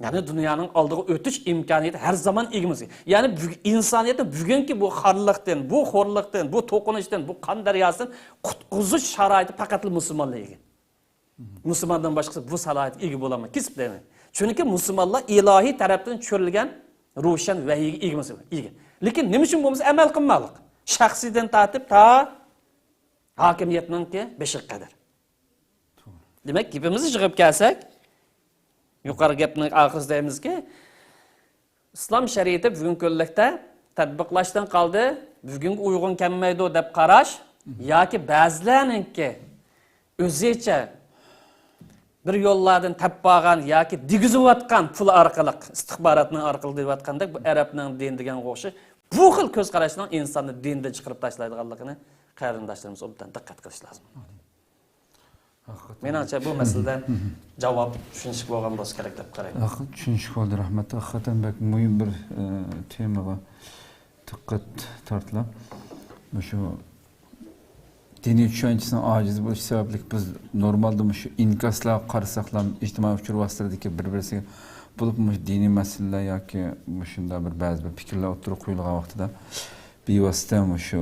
يەنى دۇنيانىڭ ئالدىغا ئۆتۈش ئىمكانىيىتى ھەر زامان ئىگىمىز. يەنى بۈگ-، ئىنسانىيەتنى بۈگۈنكى بۇ خارلىقتىن، بۇ خورلۇقتىن، بۇ توقۇنۇشتىن، بۇ قان دەرياسىدىن قۇتقۇزۇش شارائىتى پەقەتلا مۇسۇلمانلار ئىگە. مۇسۇلماندىن باشقىسى بۇ سالاھىيەتكە ئىگە بولالمايدۇ، كېسىپ دەيمەن. چۈنكى مۇسۇلمانلار ئىلاھىي تەرەپتىن چۈشۈرۈلگەن روشەن ۋەھىيگە ئىگە مۇسۇلمان، ئىگە. لېكىن نېمە ئۈچۈن بولمىسا ئەمەل قىلماقلىق. شەخسىيدىن تارتىپ تا ھاكىمىيەتنىڭكى بېشىغا قەدەر. دېمەك، گېپىمىزنى يىغىپ كەلسەك، يۇقىرى گەپنىڭ ئاخىرىسىدا دەيمىزكى، ئىسلام شەرىئىتى بۈگۈنكى كۈنلۈكتە تەتبىقلاشتىن قالدى، بۈگۈنگە ئۇيغۇن كەلمەيدۇ دەپ قاراش ياكى بەزىلەرنىڭكى ئۆزىچە بىر يوللاردىن تېپىپ ئالغان ياكى دېگۈزۈۋاتقان پۇل ئارقىلىق، ئىستىخباراتنىڭ ئارقىلىق دېيىۋاتقاندەك، بۇ ئەرەبنىڭ دىنى دېگەنگە ئوخشاش بۇ خىل كۆز قاراشنىڭ ئىنساننى دىندىن چىقىرىپ تاشلايدىغانلىقىنى قېرىنداشلىرىمىز ئوبدان دىققەت قىلىش لازىم. ھەقىقەتەن. مېنىڭچە، بۇ مەسىلىدە جاۋاب چۈشىنىشلىك بولغان بولسا كېرەك دەپ قارايمەن. ھەقىقەتەن چۈشىنىشلىك بولدى، رەھمەت. ھەقىقەتەن بەك مۇھىم بىر، ئە، تېمىغا دىققەت تارتىلا. مۇشۇ دىنىي چۈشەنچىسىنىڭ ئاجىز بولۇشى سەۋەبلىك بىز نورمالدا مۇشۇ ئىنكاسلارغا قارىساقلا، ئىجتىمائىي ئۇچۇر ۋاسىتىلىرىدىكى بىر-بىرسىگە، بولۇپمۇ مۇشۇ دىنىي مەسىلىلەر ياكى مۇشۇنداق بىر بەزى بىر پىكىرلەر ئوتتۇرىغا قويۇلغان ۋاقتىدا بىۋاسىتە مۇشۇ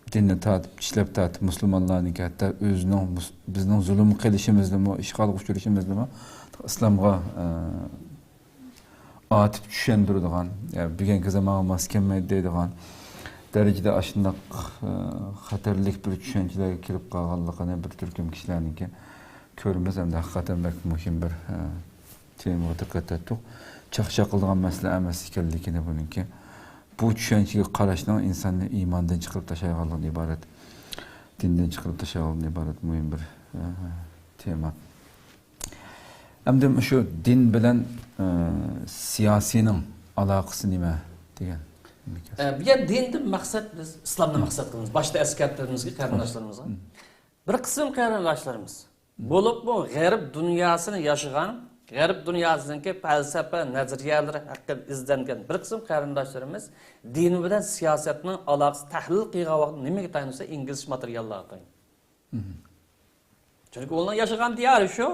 دىننى تارتىپ، چىشلەپ تارتىپ، مۇسۇلمانلارنىڭكى ھەتتا ئۆزىنىڭ مۇس-، بىزنىڭ زۇلۇمغا قېلىشىمىزنىمۇ، ئىشغالغا ئۇچرىشىمىزنىمۇ ئىسلامغا، ئە، ئاتىپ چۈشەندۈرىدىغان، يا بۈگۈنكى زامانغا ماس كەلمەيدۇ دەيدىغان دەرىجىدە ئاشۇنداق، ئە، خەتەرلىك بىر چۈشەنچىلەرگە كېلىپ قالغانلىقىنى بىر تۈركۈم كىشىلەرنىڭكى كۆرىمىز. ئەمدى ھەقىقەتەن بەك مۇھىم بىر، ئە، تېمىغا دىققەت تارتتۇق. چاقچاق قىلىدىغان مەسىلە ئەمەس ئىكەنلىكىنى بۇنىڭكى. بۇ چۈشەنچىگە قاراشنىڭ ئىنساننى ئىماندىن چىقىرىپ تاشلايدىغانلىقىدىن ئىبارەت، دىندىن چىقىرىپ تاشلايدىغانلىقىدىن ئىبارەت مۇھىم بىر، ئە، تېما. ئەمدى مۇشۇ دىن بىلەن، ئە، سىياسىينىڭ ئالاقىسى نېمە دېگەن؟ ئە، بۇ يەر دىندىن مەقسەت، بىز ئىسلامنى مەقسەت قىلىمىز. باشتا ئەسكەرتىمىزكى قېرىنداشلىرىمىزغا. بىر قىسىم قېرىنداشلىرىمىز، بولۇپمۇ غەرب دۇنياسىنى ياشىغان غەرب دۇنياسىنىڭكى پەلسەپە نەزەرىيەلىرى ھەققىدە ئىزدەنگەن بىر قىسىم قېرىنداشلىرىمىز دىن بىلەن سىياسەتنىڭ ئالاقىسى تەھلىل قىلغان ۋاقىتتا نېمىگە تايىنىدۇ دېسە، ئىنگلىزچە ماتېرىياللارغا تايىنىدۇ. چۈنكى ئۇلارنىڭ ياشىغان دىيارى شۇ،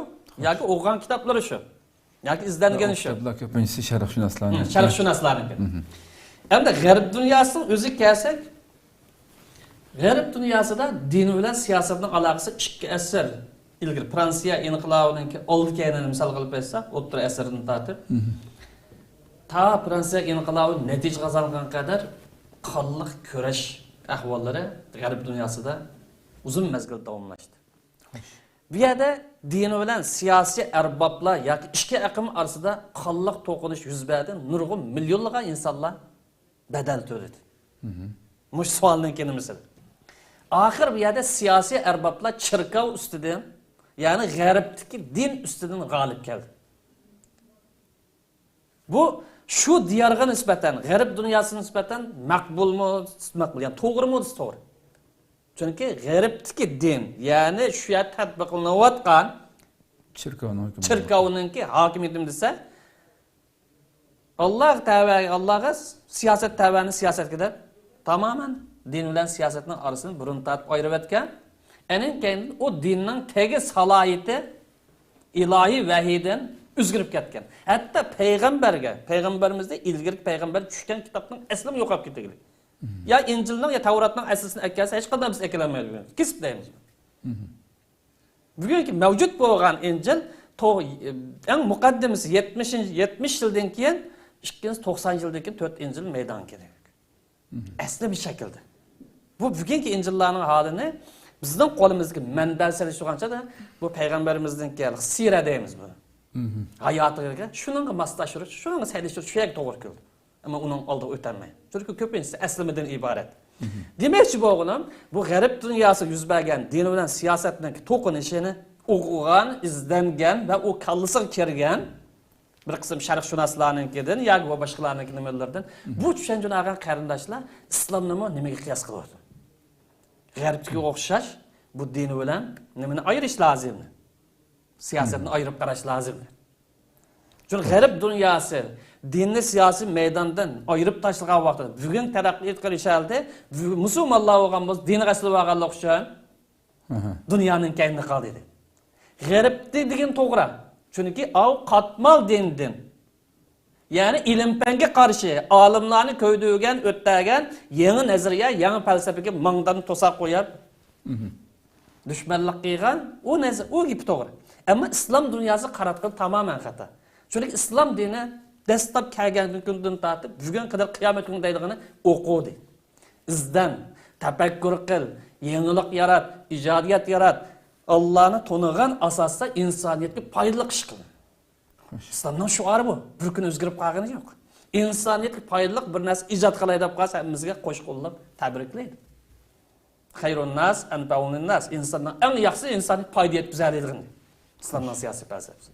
ياكى ئوقۇغان كىتابلىرى شۇ، ياكى ئىزدەنگىنى شۇ. كىتابلار كۆپىنچىسى شەرقشۇناسلارنىڭ. شەرقشۇناسلارنىڭكى. ئەمدى غەرب دۇنياسىنىڭ ئۆزىگە كەلسەك، غەرب دۇنياسىدا دىن بىلەن سىياسەتنىڭ ئالاقىسى ئىككى ئەسىر ئىلگىرى، فرانسىيە ئىنقىلابىنىڭكى ئالدى كەينىنى مىسالغا ئېلىپ ئېيتساق، ئوتتۇرا ئەسىردىن تارتىپ تا فرانسىيە ئىنقىلابى نەتىجە قازانغان قەدەر قانلىق كۈرەش ئەھۋاللىرى غەرب دۇنياسىدا ئۇزۇن مەزگىل داۋاملاشتى. بۇ يەردە دىن بىلەن سىياسىي ئەربابلار ياكى ئىككى ئېقىم ئارىسىدا قانلىق توقۇنۇش يۈز بەردى، نۇرغۇن مىليونلىغان ئىنسانلار بەدەل تۆلىدى. مۇشۇ سوئالنىڭكى نېمىسى؟ ئاخىر بۇ يەردە سىياسىي ئەربابلار چېركاۋ ئۈستىدىن، يەنى غەربتىكى دىن ئۈستىدىن غالىب كەلدى. بۇ شۇ دىيارغا نىسبەتەن، غەرب دۇنياسىغا نىسبەتەن مەقبۇلمۇ، مەقبۇل، يەنى توغرىمۇ دېسە توغرا. چۈنكى غەربتىكى دىن، يەنى شۇ يەردە تەتبىقلىنىۋاتقان چېركاۋنىڭ ھۆكۈمى. چېركاۋنىڭكى ھاكىمىيىتىمۇ دېسە، ئاللاغا تەۋە، ئاللاغا، سىياسەت تەۋەنى سىياسەتكە دەپ، تامامەن دىن بىلەن سىياسەتنىڭ ئارىسىنى بۇرۇن تارتىپ ئايرىۋەتكەن. ئەنىڭ كەينىدىن ئۇ دىننىڭ تېگى سالاھىيىتى ئىلاھىي ۋەھىيدىن ئۆزگىرىپ كەتكەن. ھەتتا پەيغەمبەرگە، پەيغەمبىرىمىزدە ئىلگىرىكى پەيغەمبەر چۈشكەن كىتابنىڭ ئەسلىمۇ يوقاپ كېتىگلى. يا ئىنجىلنىڭ، يا تەۋراتنىڭ ئەسلىسىنى ئەكەلسە، ھېچقانداق بىز ئەكېلەلمەيدۇ بۈگۈن. كېسىپ دەيمىز. بۈگۈنكى مەۋجۇت بولغان ئىنجىل تو-، ئەڭ مۇقەددىمىسى يەتمىشىنچى، يەتمىش يىلدىن كېيىن، ئىككىنچىسى توقسان يىلدىن كېيىن تۆت ئىنجىل مەيدانغا كېلىدۇ. ئەسلى بىر شەكىلدە. بۇ بۈگۈنكى ئىنجىللارنىڭ ھالىنى بىزنىڭ قولىمىزدىكى مەنبە سېلىشتۇرغانچە، بۇ پەيغەمبىرىمىزنىڭكى سىرە دەيمىز بۇنى. ھاياتىغا شۇنىڭغا ماسلاشتۇرۇش، شۇنىڭغا سېلىشتۇرۇش شۇ يەرگە توغرا كېلىدۇ. ئەمما ئۇنىڭ ئالدىغا ئۆتەلمەي. چۈنكى كۆپىنچىسى ئەسلىمىدىن ئىبارەت. دېمەكچى بولغىنىم، بۇ غەرب دۇنياسى يۈز بەرگەن دىن بىلەن سىياسەتنىڭ توقۇنۇشىنى ئوقۇغان، ئىزدەنگەن ۋە ئۇ كاللىسىغا كىرگەن بىر قىسىم شەرقشۇناسلارنىڭكىدىن ياكى بۇ باشقىلارنىڭكى نېمىلىرىدىن بۇ چۈشەنچىنى ئالغان قېرىنداشلار ئىسلامنىمۇ نېمىگە قىياس قىلىۋاتىدۇ؟ غەربتىكىگە ئوخشاش بۇ دىن بىلەن نېمىنى ئايرىش لازىم؟ سىياسەتنى ئايرىپ قاراش لازىم. چۈنكى غەرب دۇنياسى دىننى سىياسىي مەيداندىن ئايرىپ تاشلىغان ۋاقتىدا، بۈگۈن تەرەققىي قىلىش ھالىتى، بۈ-، مۇسۇلمانلار بولغان بولسا، دىنغا ئەسلى بارغانلىقى ئۈچۈن دۇنيانىڭ كەينىدە قالدى دېدى. غەربتە دېگەن توغرا. چۈنكى ئاۋۇ قاتمال دىندىن، يەنى ئىلىم-پەنگە قارشى، ئالىملارنى كۆيدۈرگەن، ئۆتتەرگەن يېڭى نەزەرىيە، يېڭى پەلسەپىگە ماڭدامنى توساپ قويۇپ، دۈشمەنلىك قىلغان، ئۇ نەزە-، ئۇ گېپى توغرا. ئەمما ئىسلام دۇنياسى قاراتقىنى تامامەن خاتا. چۈنكى ئىسلام دىنى دەسلەپ كەلگەن كۈندىن تارتىپ بۈگۈنگە قەدەر قىيامەت كۈنى دەيدىغىنى ئوقۇ دەيدۇ. ئىزدەن، تەپەككۇر قىل، يېڭىلىق يارات، ئىجادىيەت يارات. ئاللانى تونۇغان ئاساستا ئىنسانىيەتكە پايدىلىق ئىش قىل. ئىسلامنىڭ شوئارى بۇ. بىر كۈن ئۆزگىرىپ قالغىنى يوق. ئىنسانىيەتكە پايدىلىق بىر نەرسە ئىجاد قىلاي دەپ قالسا، ھەممىمىزگە قوش قوللاپ تەبرىكلەيدۇ. خەيرۇنناس ئەنپەئۇلىنناس. ئىنساننىڭ ئەڭ ياخشىسى ئىنسانغا پايدا يەتكۈزەلەيدىغىنى. ئىسلامنىڭ سىياسىي پەلسەپىسى.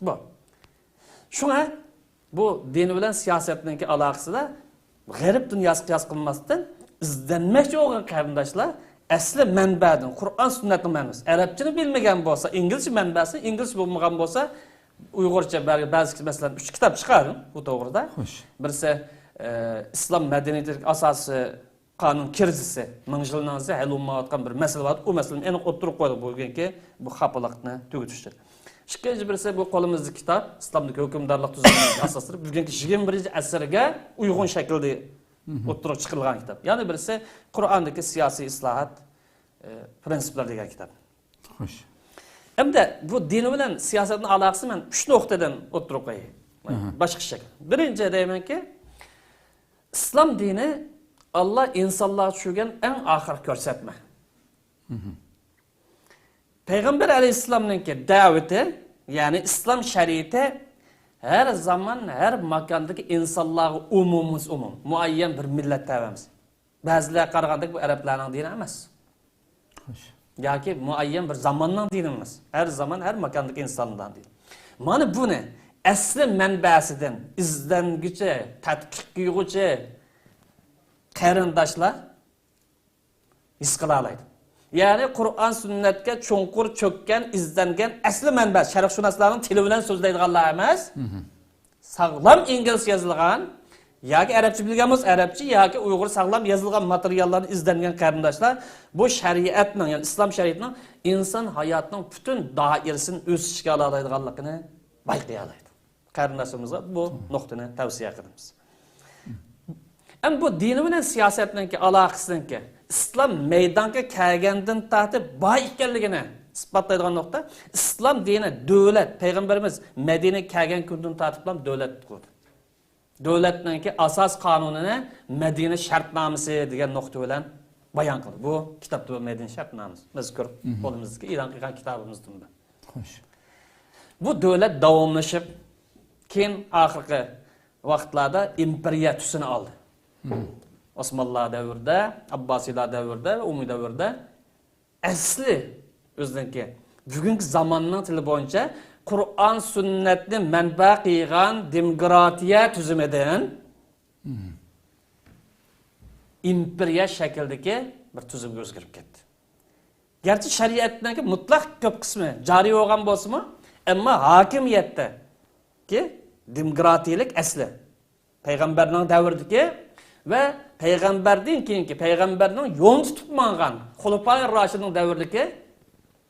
بۇ. شۇڭا بۇ دىن بىلەن سىياسەتنىڭكى ئالاقىسىدا غەرب دۇنياسى قىياس قىلماستىن، ئىزدەنمەكچى بولغان قېرىنداشلار ئەسلى مەنبەدىن، قۇرئان سۈننەتنىڭ مەنبەسى. ئەرەبچىنى بىلمىگەن بولسا، ئىنگلىزچە مەنبەسى، ئىنگلىزچە بولمىغان بولسا، ئۇيغۇرچە بەزى، بەزى، مەسىلەن، ئۈچ كىتاب چىقاردىم بۇ توغرىدا. خوش. بىرسى، ئە، ئىسلام مەدەنىيىتىدىكى ئاساسىي قانۇن كىرىزىسى، مىڭ يىلنىڭ ھەل بولمايۋاتقان بىر مەسىلە بار. ئۇ مەسىلىنى ئېنىق ئوتتۇرىغا قويدۇق بۈگۈنكى بۇ خاپىلىقنى تۈگىتىش ئۈچۈن. ئىككىنچى بىرسى، بۇ قولىمىزدىكى كىتاب، ئىسلامدىكى ھۆكۈمدارلىق تۈزۈمىنىڭ ئاساسلىرى بۈگۈنكى يىگىرمە بىرىنچى ئەسىرگە ئۇيغۇن شەكىلدە ئوتتۇرىغا چىقىرىلغان كىتاب. يەنە بىرسى، قۇرئاندىكى سىياسىي ئىسلاھات، ئى، پرىنسىپلار دېگەن كىتاب. خوش. ئەمدى بۇ دىن بىلەن سىياسەتنىڭ ئالاقىسىنى مەن ئۈچ نۇقتىدىن ئوتتۇرىغا قوياي. باشقا شەكىل. بىرىنچى دەيمەنكى، ئىسلام دىنى ئاللا ئىنسانلارغا چۈشۈرگەن ئەڭ ئاخىرقى كۆرسەتمە. پەيغەمبەر ئەلەيھىسسالامنىڭكى دەۋىتى، يەنى ئىسلام شەرىئىتى ھەر زامان، ھەر ماكاندىكى ئىنسانلارغا ئومۇمىمىز ئومۇم، مۇئەييەن بىر مىللەت تەۋە ئەمەس. بەزىلەرگە قارىغاندەك بۇ ئەرەبلەرنىڭ دىنى ئەمەس. خوش. ياكى مۇئەييەن بىر زاماننىڭ دىنى ئەمەس. ھەر زامان، ھەر ماكاندىكى ئىنسانلارنىڭ دىنى. مانا بۇنى ئەسلى مەنبەسىدىن ئىزدەنگۈچى، تەتقىق قىلغۇچى قېرىنداشلار ھېس قىلالايدۇ. يەنى قۇرئان سۈننەتكە چوڭقۇر چۆككەن، ئىزدەنگەن ئەسلى مەنبە، شەرقشۇناسلارنىڭ تىلى بىلەن سۆزلەيدىغانلار ئەمەس، ساغلام ئىنگلىزچە يېزىلغان ياكى ئەرەبچە بىلگەن بولسا ئەرەبچە ياكى ئۇيغۇر ساغلام يېزىلغان ماتېرىياللارنى ئىزدەنگەن قېرىنداشلار بۇ شەرىئەتنىڭ، يەنى ئىسلام شەرىئىتىنىڭ ئىنسان ھاياتىنىڭ پۈتۈن دائىرىسىنى ئۆز ئىچىگە ئالالايدىغانلىقىنى بايقىيالايدۇ. قېرىنداشلىرىمىزغا بۇ نۇقتىنى تەۋسىيە قىلىمىز. ئەمما بۇ دىنى بىلەن سىياسەتنىڭكى ئالاقىسىنىڭكى ئىسلام مەيدانغا كەلگەندىن تارتىپ بار ئىكەنلىكىنى ئىسپاتلايدىغان نۇقتا، ئىسلام دىنى دۆلەت، پەيغەمبىرىمىز مەدىنىگە كەلگەن كۈندىن تارتىپلا دۆلەت قۇردى. دۆلەتنىڭكى ئاساس قانۇنىنى مەدىنە شەرتنامىسى دېگەن نۇقتا بىلەن بايان قىلدى. بۇ كىتابتا بۇ مەدىنە شەرتنامىسى مەزكۇر قولىمىزدىكى ئېلان قىلغان كىتابىمىزدىن بۇ. خوش. بۇ دۆلەت داۋاملىشىپ، كېيىن ئاخىرقى ۋاقىتلاردا ئىمپېرىيە تۈسىنى ئالدى. ئوسمانلار دەۋرىدە، ئابباسىيلار دەۋرىدە ۋە ئۇمىي دەۋرىدە ئەسلى ئۆزىنىڭكى بۈگۈنكى زاماننىڭ تىلى بويىچە قۇرئان سۈننەتنى مەنبە قىلغان دېموكراتىيە تۈزۈمىدىن ئىمپېرىيە شەكلىدىكى بىر تۈزۈمگە ئۆزگىرىپ كەتتى. گەرچە شەرىئەتنىڭكى مۇتلەق كۆپ قىسمى جارى بولغان بولسىمۇ، ئەمما ھاكىمىيەتتىكى دېموكراتىيەلىك ئەسلى پەيغەمبەرنىڭ دەۋرىدىكى ۋە پەيغەمبەردىن كېيىنكى، پەيغەمبەرنىڭ يولىنى تۇتۇپ ماڭغان خۇلىپائىر راشىدىنىڭ دەۋرىدىكى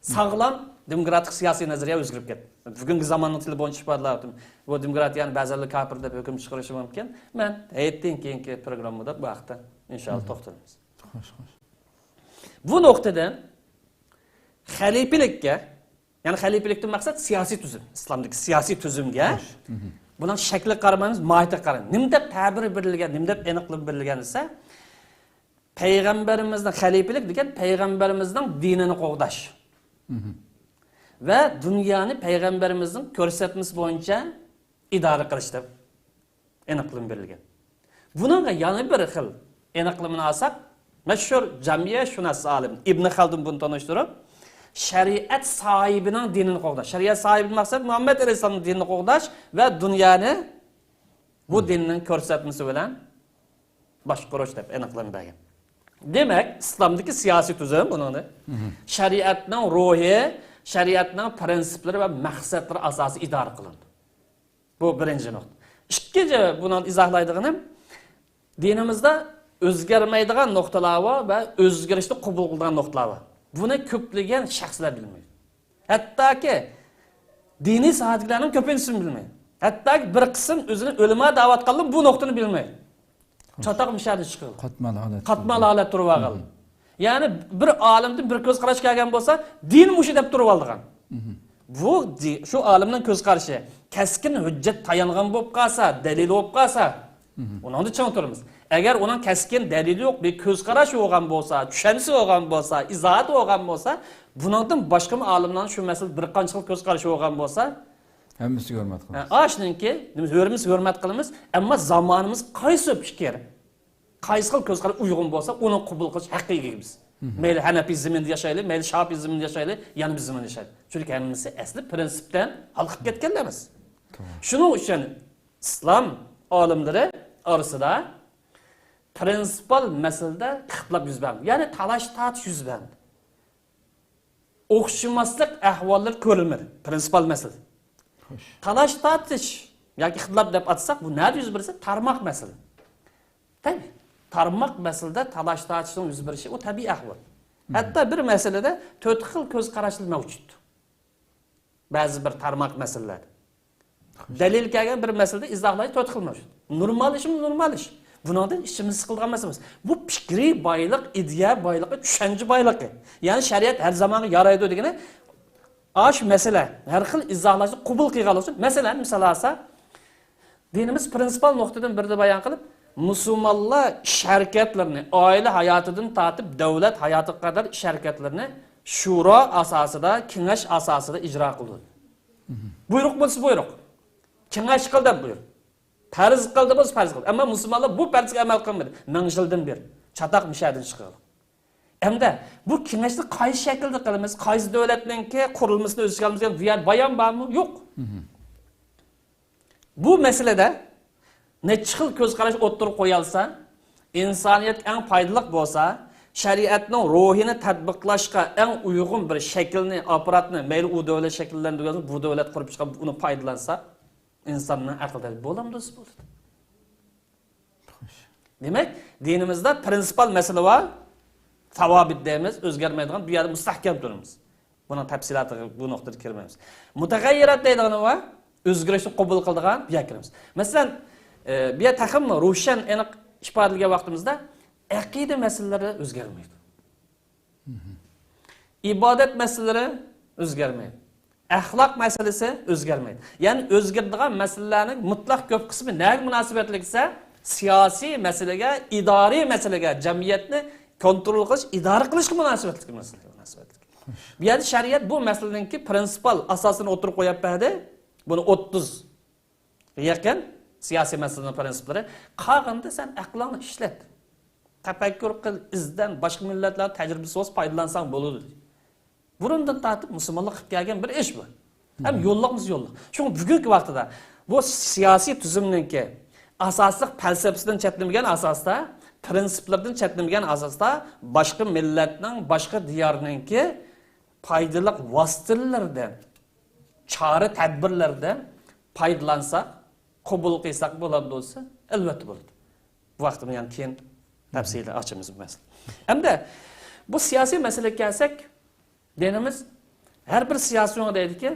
ساغلام دېموكراتىك سىياسىي نەزەرىيە ئۆزگىرىپ كەتتى. بۈگۈنكى زاماننىڭ تىلى بويىچە ئىپادىلەۋاتىمەن. بۇ دېموكراتىيەنى بەزىلەر كاپىر دەپ ھۆكۈم چىقىرىشى مۇمكىن. مەن ھېيتتىن كېيىنكى پروگراممىدا بۇ ھەقتە ئىنشائاللا توختىلىمىز. خوش، خوش. بۇ نۇقتىدىن خەلىپىلىككە، يەنى خەلىپىلىكتىن مەقسەت سىياسىي تۈزۈم، ئىسلامدىكى سىياسىي تۈزۈمگە، بۇنىڭ شەكلىگە قارىمايمىز، ماھىيىتىگە قارايمىز. نېمە دەپ تەبىر بېرىلگەن، نېمە دەپ ئېنىقلىما بېرىلگەن دېسە، پەيغەمبىرىمىزنىڭ، خەلىپىلىك دېگەن پەيغەمبىرىمىزنىڭ دىنىنى قوغداش ۋە دۇنيانى پەيغەمبىرىمىزنىڭ كۆرسەتمىسى بويىچە ئىدارە قىلىش دەپ ئېنىقلىما بېرىلگەن. بۇنىڭغا يەنە بىر خىل ئېنىقلىمىنى ئالساق، مەشھۇر جامىيەشۇناس ئالىم ئىبن خەلدۇن بۇنى تونۇشتۇرۇپ، شەرىئەت ساھىبىنىڭ دىنىنى قوغداش. شەرىئەت ساھىبىدىن مەقسەت مۇھەممەد ئەلەيھىسسالامنىڭ دىنىنى قوغداش ۋە دۇنيانى بۇ دىننىڭ كۆرسەتمىسى بىلەن باشقۇرۇش دەپ ئېنىقلىما بەرگەن. دېمەك، ئىسلامدىكى سىياسىي تۈزۈم بۇنىڭدىن شەرىئەتنىڭ روھى، شەرىئەتنىڭ پىرىنسىپلىرى ۋە مەقسەتلىرى ئاساسىدا ئىدارە قىلىنىدۇ. بۇ بىرىنچى نۇقتا. ئىككىنچى، بۇنىڭ ئىزاھلايدىغىنىم، دىنىمىزدا ئۆزگەرمەيدىغان نۇقتىلار بار ۋە ئۆزگىرىشنى قوبۇل قىلىدىغان نۇقتىلار بار. بۇنى كۆپلىگەن شەخسلەر بىلمەيدۇ. ھەتتاكى دىنىي ساھەدىكىلەرنىڭ كۆپىنچىسى بىلمەيدۇ. ھەتتاكى بىر قىسىم ئۆزىنى ئۆلىما دەۋاتقانلار بۇ نۇقتىنى بىلمەيدۇ. چاتاق مۇشەدىن چىقىدۇ. قاتمال ھالەت. قاتمال ھالەت تۇرۇۋالغان. يەنى بىر ئالىمدىن بىر كۆز قاراش كەلگەن بولسا، دىن مۇشۇ دەپ تۇرۇۋالىدىغان. بۇ دى-، شۇ ئالىمنىڭ كۆز قارىشى كەسكىن ھۆججەت تايانغان بولۇپ قالسا، دەلىل بولۇپ قالسا، ئۇنىڭدا چىڭ تۇرىمىز. ئەگەر ئۇنىڭ كەسكىن دەلىلى يوق، بىر كۆز قاراشى بولغان بولسا، چۈشەنچىسى بولغان بولسا، ئىزاھاتى بولغان بولسا، بۇنىڭدىن باشقىمۇ ئالىملارنىڭ شۇ مەسىلىدە بىر قانچە خىل كۆز قارىشى بولغان بولسا، ھەممىسىگە ھۆرمەت قىلىمىز. ئاشۇنىڭكى، ھۆرمىسى ھۆرمەت قىلىمىز، ئەمما زامانىمىز قايسى پىكىر؟ قايسى خىل كۆز قاراش ئۇيغۇن بولسا، ئۇنى قوبۇل قىلىش ھەققىگە ئىگىمىز. مەيلى ھەنەپىي زېمىندا ياشايلى، مەيلى شاپىي زېمىندا ياشايلى، يەنە بىر زېمىندا ياشايلى. چۈنكى ھەممىسى ئەسلى پرىنسىپتىن ھالقىپ كەتكەنلەر بىز. شۇنىڭ ئۈچۈن ئىسلام ئالىملىرى ئارىسىدا پرىنسىپال مەسىلىدە ئىختىلاپ يۈز بەرمىدى. يەنى تالاش-تارتىش يۈز بەرمىدى. ئوخشىماسلىق ئەھۋاللىرى كۆرۈلمىدى. پرىنسىپال مەسىلە. خوش. تالاش-تارتىش ياكى ئىختىلاپ دەپ ئاتىساق، بۇ نەدە يۈز بېرىسە، تارماق مەسىلە. تەبىئىي. تارماق مەسىلىدە تالاش-تارتىشنىڭ يۈز بېرىشى، ئۇ تەبىئىي ئەھۋال. ھەتتا بىر مەسىلىدە تۆت خىل كۆز قاراشلار مەۋجۇت. بەزى بىر تارماق مەسىلىلەردە. دەلىل كەلگەن بىر مەسىلىدە ئىزاھلاش تۆت خىل مەۋجۇت. نورمال ئىشمۇ نورمال ئىش. بۇنىڭدىن ئىچىمىز سىقىلىدىغان مەسىلە ئەمەس. بۇ پىكرىي بايلىق، ئىدىيە بايلىقى، چۈشەنچە بايلىقى. يەنى شەرىئەت ھەر زامانغا يارايدۇ دېگىنى، ئاشۇ مەسىلە، ھەر خىل ئىزاھلاشنى قوبۇل قىلغانلىقى ئۈچۈن، مەسىلەن، مىسال ئالسا، دىنىمىز پرىنسىپال نۇقتىدىن بىردە بايان قىلىپ، مۇسۇلمانلار ئىش ھەرىكەتلىرىنى، ئائىلە ھاياتىدىن تارتىپ دۆلەت ھاياتىغا قەدەر ئىش ھەرىكەتلىرىنى شورا ئاساسىدا، كېڭەش ئاساسىدا ئىجرا قىلىدۇ. بۇيرۇق بولسا بۇيرۇق. كېڭەش قىل دەپ بۇيرۇق. پەرز قىل دېسە پەرز قىل. ئەمما مۇسۇلمانلار بۇ پەرزگە ئەمەل قىلمىدى. مىڭ يىلدىن بېرى. چاتاق مۇشەدىن چىقىدۇ. ئەمدى بۇ كېڭەشنى قايسى شەكىلدە قىلىمىز؟ قايسى دۆلەتنىڭكى قۇرۇلمىسىنى ئۆز ئىچىگە ئالىمىز دېگەن بۇ يەردە بايان بارمۇ؟ يوق. بۇ مەسىلىدە نەچچە خىل كۆز قاراش ئوتتۇرىغا قويالسا، ئىنسانىيەتكە ئەڭ پايدىلىق بولسا، شەرىئەتنىڭ روھىنى تەتبىقلاشقا ئەڭ ئۇيغۇن بىر شەكىلنى، ئاپپاراتنى، مەيلى ئۇ دۆلەت شەكىللەندۈرگەن، بۇ دۆلەت قۇرۇپ چىققان، ئۇنى پايدىلانسا، ئىنساننىڭ ئەقلىدە بولامدۇ بولىدۇ؟ دېمەك، دىنىمىزدا پرىنسىپال مەسىلە بار. ساۋابىت دەيمىز، ئۆزگەرمەيدىغان، بۇ يەردە مۇستەھكەم تۇرىمىز. بۇنىڭ تەپسىلاتىغا بۇ نۇقتىدا كىرمەيمىز. مۇتەغەييىرات دەيدىغىنى بار، ئۆزگىرىشنى قوبۇل قىلىدىغان، بۇ يەرگە كىرىمىز. مەسىلەن، ئە، بۇ يەر تېخىمۇ روشەن، ئېنىق ئىپادىلىگەن ۋاقتىمىزدا ئەقىدە مەسىلىلىرى ئۆزگەرمەيدۇ. ئىبادەت مەسىلىلىرى ئۆزگەرمەيدۇ. ئەخلاق مەسىلىسى ئۆزگەرمەيدۇ. يەنى ئۆزگىرىدىغان مەسىلىلەرنىڭ مۇتلەق كۆپ قىسمى نەگە مۇناسىۋەتلىك دېسە، سىياسىي مەسىلىگە، ئىدارىي مەسىلىگە، جەمئىيەتنى كونترول قىلىش، ئىدارە قىلىشقا مۇناسىۋەتلىك مەسىلىگە مۇناسىۋەتلىك. بۇ يەردە شەرىئەت بۇ مەسىلىنىڭكى پرىنسىپال ئاساسىنى ئوتتۇرىغا قويۇپ بەردى. بۇنى ئوتتۇز يېقىن سىياسىي مەسىلىنىڭ پرىنسىپلىرى. قالغىنىدا سەن ئەقلىڭنى ئىشلەت. تەپەككۇر قىل، ئىزدەن، باشقا مىللەتلەر تەجرىبىسى بولسا پايدىلانساڭ بولىدۇ. بۇرۇندىن تارتىپ مۇسۇلمانلار قىلىپ كەلگەن بىر ئىش بۇ. ھەم يوللۇقمىز يوللۇق. شۇڭا بۈگۈنكى ۋاقتىدا بۇ سىياسىي تۈزۈمنىڭكى ئاساسلىق پەلسەپىسىدىن چەتنىمىگەن ئاساستا، پرىنسىپلىرىدىن چەتنىمىگەن ئاساستا باشقا مىللەتنىڭ، باشقا دىيارنىڭكى پايدىلىق ۋاسىتىلىرىدىن، چارە تەدبىرلىرىدىن پايدىلانساق، قوبۇل قىلساق بولامدۇ دېسە، ئەلۋەتتە بولىدۇ. بۇ ھەقتە يەنە كېيىن تەپسىلىي ئاچىمىز بۇ مەسىلىنى. ھەمدە بۇ سىياسىي مەسىلىگە كەلسەك، دىنىمىز ھەر بىر سىياسىيونغا دەيدىكى،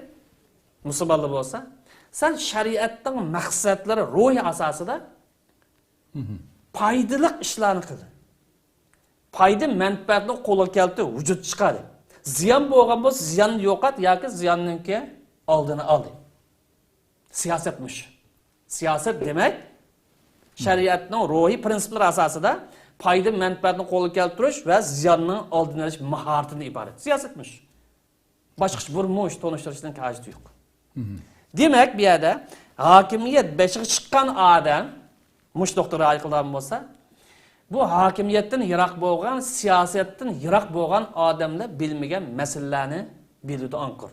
مۇسۇلمانلار بولسا، سەن شەرىئەتنىڭ مەقسەتلىرى روھى ئاساسىدا پايدىلىق ئىشلارنى قىل. پايدا مەنپەئەتنى قولغا كەلتۈر، ۋۇجۇدقا چىقار. زىيان بولغان بولسا، زىياننى يوقات ياكى زىياننىڭكى ئالدىنى ئال. سىياسەت مۇشۇ. سىياسەت دېمەك، شەرىئەتنىڭ روھىي پرىنسىپلىرى ئاساسىدا پايدا مەنپەئەتنى قولغا كەلتۈرۈش ۋە زىياننىڭ ئالدىنى ئېلىش ماھارىتىدىن ئىبارەت. سىياسەت مۇشۇ. باشقىچە بۇرمۇش تونۇشتۇرۇشنىڭ ھاجىتى يوق. دېمەك، بۇ يەردە ھاكىمىيەت بېشىغا چىققان ئادەم مۇشۇ نۇقتىغا رىئايە قىلىدىغان بولسا، بۇ ھاكىمىيەتتىن يىراق بولغان، سىياسەتتىن يىراق بولغان ئادەملەر بىلمىگەن مەسىلىلەرنى بىلىدۇ ئاڭقۇر.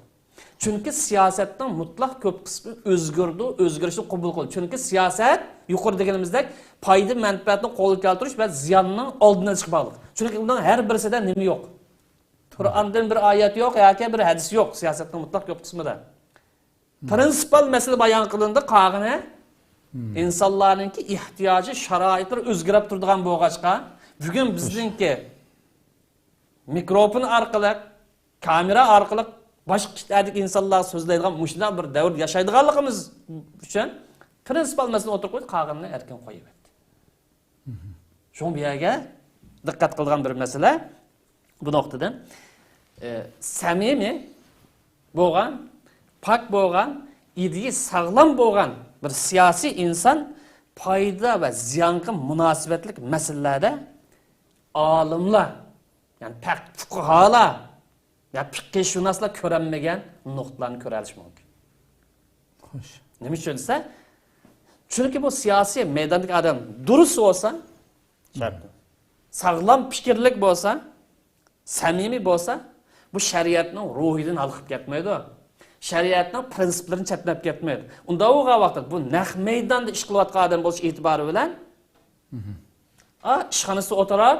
چۈنكى سىياسەتنىڭ مۇتلەق كۆپ قىسمى ئۆزگىرىدۇ، ئۆزگىرىشنى قوبۇل قىلىدۇ. چۈنكى سىياسەت يۇقىرىدا دېگىنىمىزدەك پايدا مەنپەئەتنى قولغا كەلتۈرۈش ۋە زىياننىڭ ئالدىنى ئېلىشقا باغلىق. چۈنكى ئۇنىڭ ھەر بىرسىدە نېمە يوق؟ قۇرئاندىن بىر ئايەت يوق ياكى بىر ھەدىس يوق سىياسەتنىڭ مۇتلەق كۆپ قىسمىدا. پرىنسىپال مەسىلە بايان قىلىندى، قالغىنى ئىنسانلارنىڭكى ئېھتىياجى، شارائىتلىرى ئۆزگىرىپ تۇرىدىغان بولغاچقا، بۈگۈن بىزنىڭكى مىكروفون ئارقىلىق، كامېرا ئارقىلىق باشقا ئىشلەردىكى ئىنسانلار سۆزلەيدىغان مۇشۇنداق بىر دەۋردە ياشايدىغانلىقىمىز ئۈچۈن پرىنسىپال مەسىلىنى ئوتتۇرىغا قويدى، قالغىنىنى ئەركىن قويۇۋەتتى. شۇڭا بۇ يەرگە دىققەت قىلىدىغان بىر مەسىلە بۇ نۇقتىدىن، ئە، سەمىمىي بولغان، پاك بولغان، ئىدىيە ساغلام بولغان بىر سىياسىي ئىنسان پايدا ۋە زىيانغا مۇناسىۋەتلىك مەسىلىلەردە ئالىملار، يەنى پەق-، پۇقىھالار ۋە پىقىھشۇناسلار كۆرەلمىگەن نۇقتىلارنى كۆرەلىشى مۇمكىن. خوش. نېمە ئۈچۈن دېسە، چۈنكى بۇ سىياسىي مەيداندىكى ئادەم دۇرۇس بولسا، شەرت. ساغلام پىكىرلىك بولسا، سەمىمىي بولسا، بۇ شەرىئەتنىڭ روھىدىن ھالقىپ كەتمەيدۇ. شەرىئەتنىڭ پرىنسىپلىرىنى چەتنەپ كەتمەيدۇ. ئۇنداق بولغان ۋاقىتتا بۇ نەق مەيداندا ئىش قىلىۋاتقان ئادەم بولۇش ئېتىبارى بىلەن، ئا، ئىشخانىسىدا ئولتۇرۇپ،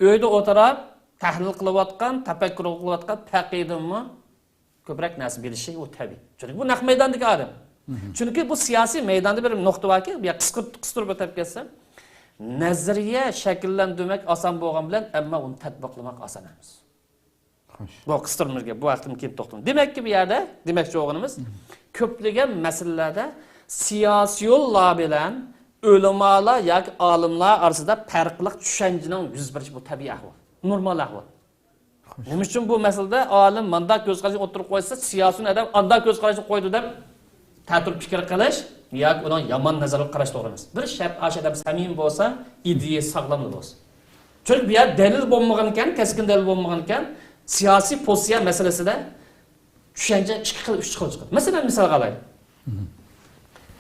ئۆيدە ئولتۇرۇپ، تەھلىل قىلىۋاتقان، تەپەككۇر قىلىۋاتقان پەقىردىنمۇ كۆپرەك نەرسە بىلىشى ئۇ تەبىئىي. چۈنكى بۇ نەق مەيداندىكى ئادەم. چۈنكى بۇ سىياسىي مەيداندا بىر نۇقتا باركى، بۇ يەر قىسقىرتىپ، قىستۇرۇپ ئۆتۈپ كەتسەم، نەزەرىيە شەكىللەندۈرمەك ئاسان بولغان بىلەن، ئەمما ئۇنى تەتبىقلىماق ئاسان ئەمەس. خوش. بۇ قىستۇرما گەپ، بۇ ھەقتىن كېيىن توختىلىمىز. دېمەككى، بۇ يەردە دېمەكچى بولغىنىمىز، كۆپلىگەن مەسىلىلەردە سىياسىيونلار بىلەن ئۆلىمالار ياكى ئالىملار ئارىسىدا پەرقلىق چۈشەنچىنىڭ يۈز بېرىشى بۇ تەبىئىي ئەھۋال، نورمال ئەھۋال. نېمە ئۈچۈن بۇ مەسىلىدە ئالىم مانداق كۆز قاراشنى ئوتتۇرىغا قويسا، سىياسىيون ئادەم ئانداق كۆز قاراشنى قويىدۇ دەپ تەتۈر پىكىر قىلىش ياكى ئۇنىڭ يامان نەزەرگە قاراش توغرا ئەمەس. بىر شەرت ئاشۇ ئادەم سەمىمىي بولسا، ئىدىيە ساغلاملا بولسا. چۈنكى بۇ يەردە دەلىل بولمىغان ئىكەن، كەسكىن دەلىل بولمىغان ئىكەن، سىياسىي پوزىتسىيە مەسىلىسىدە چۈشەنچە ئىككى خىل، ئۈچ خىل چىقىدۇ. مەسىلەن، مىسالغا ئالايلى.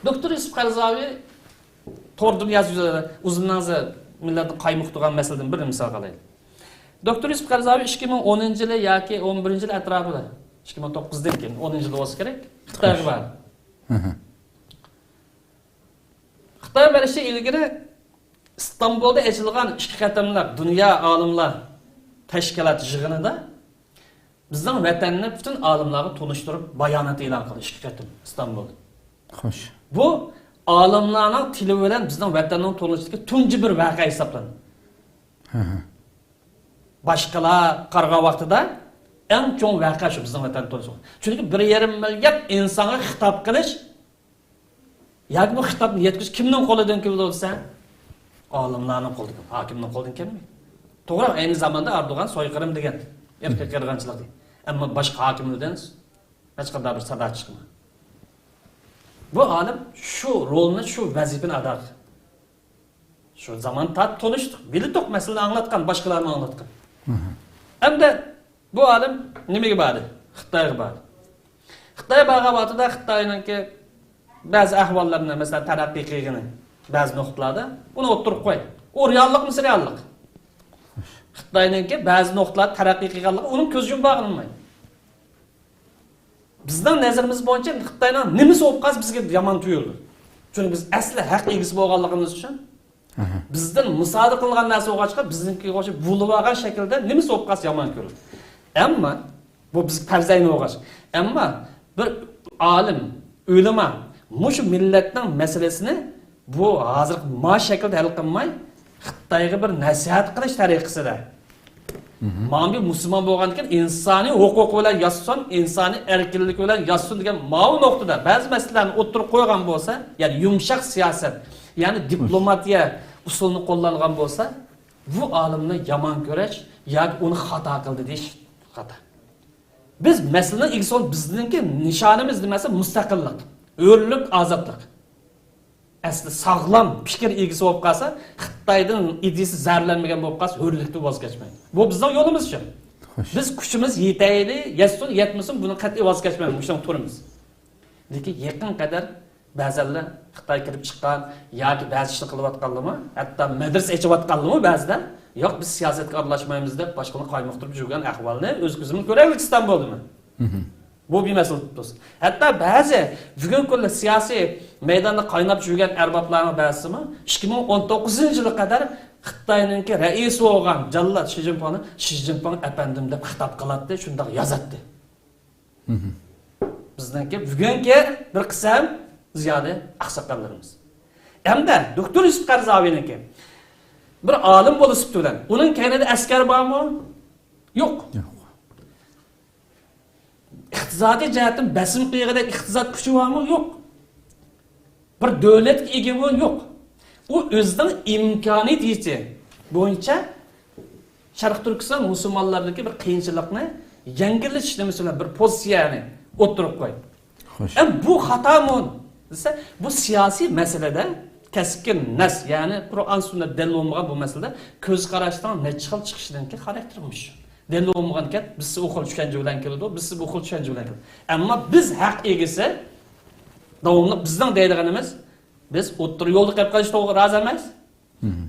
دوكتور يۈسۈپ قەرزاۋى تور دۇنياسى يۈزىدە ئۇزۇن مېڭىسى مىللەتنى قايمۇقتۇرغان مەسىلىدىن بىرنى مىسالغا ئالايلى. دوكتور يۈسۈپ قەرزاۋى ئىككى مىڭ ئونىنچى يىلى ياكى ئون بىرىنچى يىل ئەتراپىدا، ئىككى مىڭ توققۇزدىن كېيىن، ئونىنچى يىلدا بولسا كېرەك، خىتايغا باردى. خىتايغا بېرىشتىن ئىلگىرى ئىستانبۇلدا ئېچىلغان ئىككى قېتىملىق دۇنيا ئالىملار تەشكىلات يىغىنىدا بىزنىڭ ۋەتەننى پۈتۈن ئالىملارغا تونۇشتۇرۇپ، بايانات ئېلان قىلدى ئىككى قېتىم ئىستانبۇلدا. خوش. بۇ ئالىملارنىڭ تىلى بىلەن بىزنىڭ ۋەتەننىڭ تونۇشتىكى تۇنجى بىر ۋەقە ھېسابلىنىدۇ. ھە، ھە. باشقىلار قارىغان ۋاقتىدا ئەڭ چوڭ ۋەقە شۇ بىزنىڭ ۋەتەننى تونۇش. چۈنكى بىر يېرىم مىليارد ئىنسانغا خىتاب قىلىش ياكى بۇ خىتابنى يەتكۈزۈش كىمنىڭ قولىدىن كېلىدۇ دېسە، ئالىملارنىڭ قولىدىن كېلىدۇ، ھاكىمنىڭ قولىدىن كەلمەيدۇ. توغرا، ئەينى زاماندا ئەردوغان سويقىرىم دېگەن، ئىرقىي قىرغىنچىلىق دېگەن. ئەمما باشقا ھاكىملىرىدىن ھېچقانداق بىر سادا چىقمىدى. بۇ ئالىم شۇ رولنى، شۇ ۋەزىپىنى ئادا قىلدى. شۇ زامان تارتىپ تونۇشتۇق، بىلدۇق، مەسىلىنى ئاڭلاتقان، باشقىلارمۇ ئاڭلاتقان. ئەمدى بۇ ئالىم نېمىگە باردى؟ خىتايغا باردى. خىتايغا بارغان ۋاقتىدا خىتاينىڭكى بەزى ئەھۋاللىرىنى، مەسىلەن، تەرەققىي قىلغىنى بەزى نۇقتىلاردا، ئۇنى ئوتتۇرىغا قويدى. ئۇ رېئاللىقمۇ رېئاللىق؟ خىتاينىڭكى بەزى نۇقتىلاردا تەرەققىي قىلغانلىقى ئۇنىڭ كۆز يۇمۇپ باققىلى بولمايدۇ. بىزنىڭ نەزىرىمىز بويىچە خىتاينىڭ نېمىسى بولۇپ قالسا بىزگە يامان تۇيۇلىدۇ. چۈنكى بىز ئەسلى ھەق ئىگىسى بولغانلىقىمىز ئۈچۈن، ئەھە. بىزدىن مۇسادىرە قىلىنغان نەرسە بولغاچقا، بىزنىڭكىگە ئوخشاپ بولۇۋالغان شەكىلدە نېمىسى بولۇپ قالسا يامان كۆرۈلىدۇ. ئەمما بۇ بىزگە پەرز ئەينى بولغاچ. ئەمما بىر ئالىم، ئۆلىما مۇشۇ مىللەتنىڭ مەسىلىسىنى بۇ ھازىرقى ما شەكىلدە ھەل قىلماي، خىتايغا بىر نەسىھەت قىلىش تەرىقىسىدە، مانا بۇ مۇسۇلمان بولغاندىكىن ئىنسانىي ھوقۇقى بىلەن ياشىسۇن، ئىنسانىي ئەركىنلىكى بىلەن ياشىسۇن دېگەن ماۋۇ نۇقتىدا بەزى مەسىلىلەرنى ئوتتۇرىغا قويغان بولسا، يەنى يۇمشاق سىياسەت، يەنى دىپلوماتىيە ئۇسۇلىنى قوللانغان بولسا، بۇ ئالىمنى يامان كۆرۈش ياكى ئۇنى خاتا قىلدى دېيىش خاتا. بىز مەسىلىنىڭ ئىگىسى بولۇپ، بىزنىڭكى نىشانىمىز نېمە دېسە، مۇستەقىللىق، ھۆرلۈك، ئازادلىق. ئەسلى ساغلام پىكىر ئىگىسى بولۇپ قالسا، خىتايدىن ئىدىيىسى زەھەرلەنمىگەن بولۇپ قالسا، ھۆرلۈكتىن ۋاز كەچمەيدۇ. بۇ بىزنىڭ يولىمىز شۇ. خوش. بىز كۈچىمىز يېتەيلى، يەتسۇن، يەتمىسۇن، بۇنى قەتئىي ۋاز كەچمەيمىز، مۇشۇنىڭ تۈرىمىز. لېكىن يېقىن قەدەر بەزەنلەر خىتاي كىرىپ چىققان ياكى بەزى ئىشنى قىلىۋاتقانلىرىمۇ، ھەتتا مەدرىسە ئېچىۋاتقانلىرىمۇ بەزىدە، ياق، بىز سىياسەتكە ئارىلاشمايمىز دەپ، باشقىلارنى قايمۇقتۇرۇپ يۈرگەن ئەھۋالنى ئۆز كۆزۈم بىلەن كۆرەيلى ئىستانبۇلدىمۇ. بۇ بىر مەسىلە تۇتۇپ، ھەتتا بەزى بۈگۈنكى كۈندە سىياسىي مەيداندا قايناپ يۈرگەن ئەربابلارنىڭ بەزىسىمۇ ئىككى مىڭ ئون توققۇزىنچى يىلغا قەدەر خىتاينىڭكى رەئىسى بولغان جاللات شى جىنپىڭنى شى جىنپىڭ ئەپەندىم دەپ خىتاب قىلاتتى، شۇنداق يازاتتى. بىزنىڭكى بۈگۈنكى بىر قىسىم زىيالىي ئاقساقاللىرىمىز. ھەمدە دوكتور يۈسۈپ قەرزاۋىنىڭكى بىر ئالىم بولۇش سۈپىتى بىلەن ئۇنىڭ كەينىدە ئەسكەر بارمۇ؟ يوق. يوق. ئىقتىسادىي جەھەتتىن بېسىم قىلغۇدەك ئىقتىساد كۈچى بارمۇ؟ يوق. بىر دۆلەتكە ئىگىمۇ؟ يوق. ئۇ ئۆزىنىڭ ئىمكانىيىتى بويىچە شەرقىي تۈركىستان مۇسۇلمانلىرىدىكى بىر قىيىنچىلىقنى يەڭگىللىتىش نېمىسى بىلەن بىر پوزىتسىيەنى ئوتتۇرىغا قويدى. خوش. ئەم بۇ خاتامۇ دېسە، بۇ سىياسىي مەسىلىدە كەسكىن نەس، يەنى قۇرئان سۈننەت دەلىل بولمىغان بۇ مەسىلىدە كۆز قاراشنىڭ نەچچە خىل چىقىشىدىنكى خاراكتېرى مۇشۇ. دەلىل بولمىغان گەپ، بىرسى ئۇ خىل چۈشەنچە بىلەن كېلىدۇ، بىرسى بۇ خىل چۈشەنچە بىلەن كېلىدۇ. ئەمما بىز ھەق ئىگىسى، داۋاملىق بىزنىڭ دەيدىغىنىمىز، بىز ئوتتۇرا يولدا قېلىپ قېلىشقا رازى ئەمەس.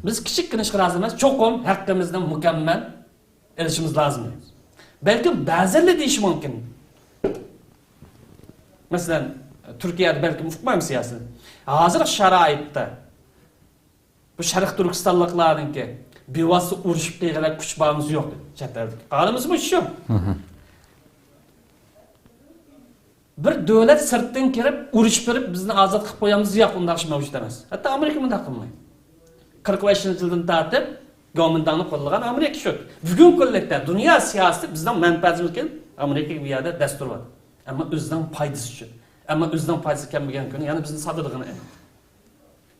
بىز كىچىككىنە ئىشقا رازى ئەمەس، چوقۇم ھەققىمىزنى مۇكەممەل ئېلىشىمىز لازىم. بەلكىم بەزىلەر دېيىشى مۇمكىن. مەسىلەن، تۈركىيەدە بەلكىم ئۇقمايمىز سىياسىتىنى. ھازىرقى شارائىتتا بۇ شەرقىي تۈركىستانلىقلارنىڭكى بىۋاسىتە ئۇرۇشۇپ قىلغۇدەك كۈچ بارمىسى يوق، چەت ئەلدىكى. قارىمىزمۇ شۇ. بىر دۆلەت سىرتتىن كىرىپ، ئۇرۇش بېرىپ، بىزنى ئازاد قىلىپ قويامىز، ياق، ئۇنداق ئىش مەۋجۇت ئەمەس. ھەتتا ئامېرىكا مۇنداق قىلمايدۇ. قىرىق بەشىنچى يىلدىن تارتىپ گومىنداڭنى قوللىغان ئامېرىكا شۇ. بۈگۈنكى كۈنلۈكتە دۇنيا سىياسىتى بىزنىڭ مەنپەئەتىمىزگە ئامېرىكا بۇ يەردە دەستۇر بار. ئەمما ئۆزىنىڭ پايدىسى ئۈچۈن. ئەمما ئۆزىنىڭ پايدىسى كەلمىگەن كۈنى يەنە بىزنى ساتىدىغىنى ئېنىق.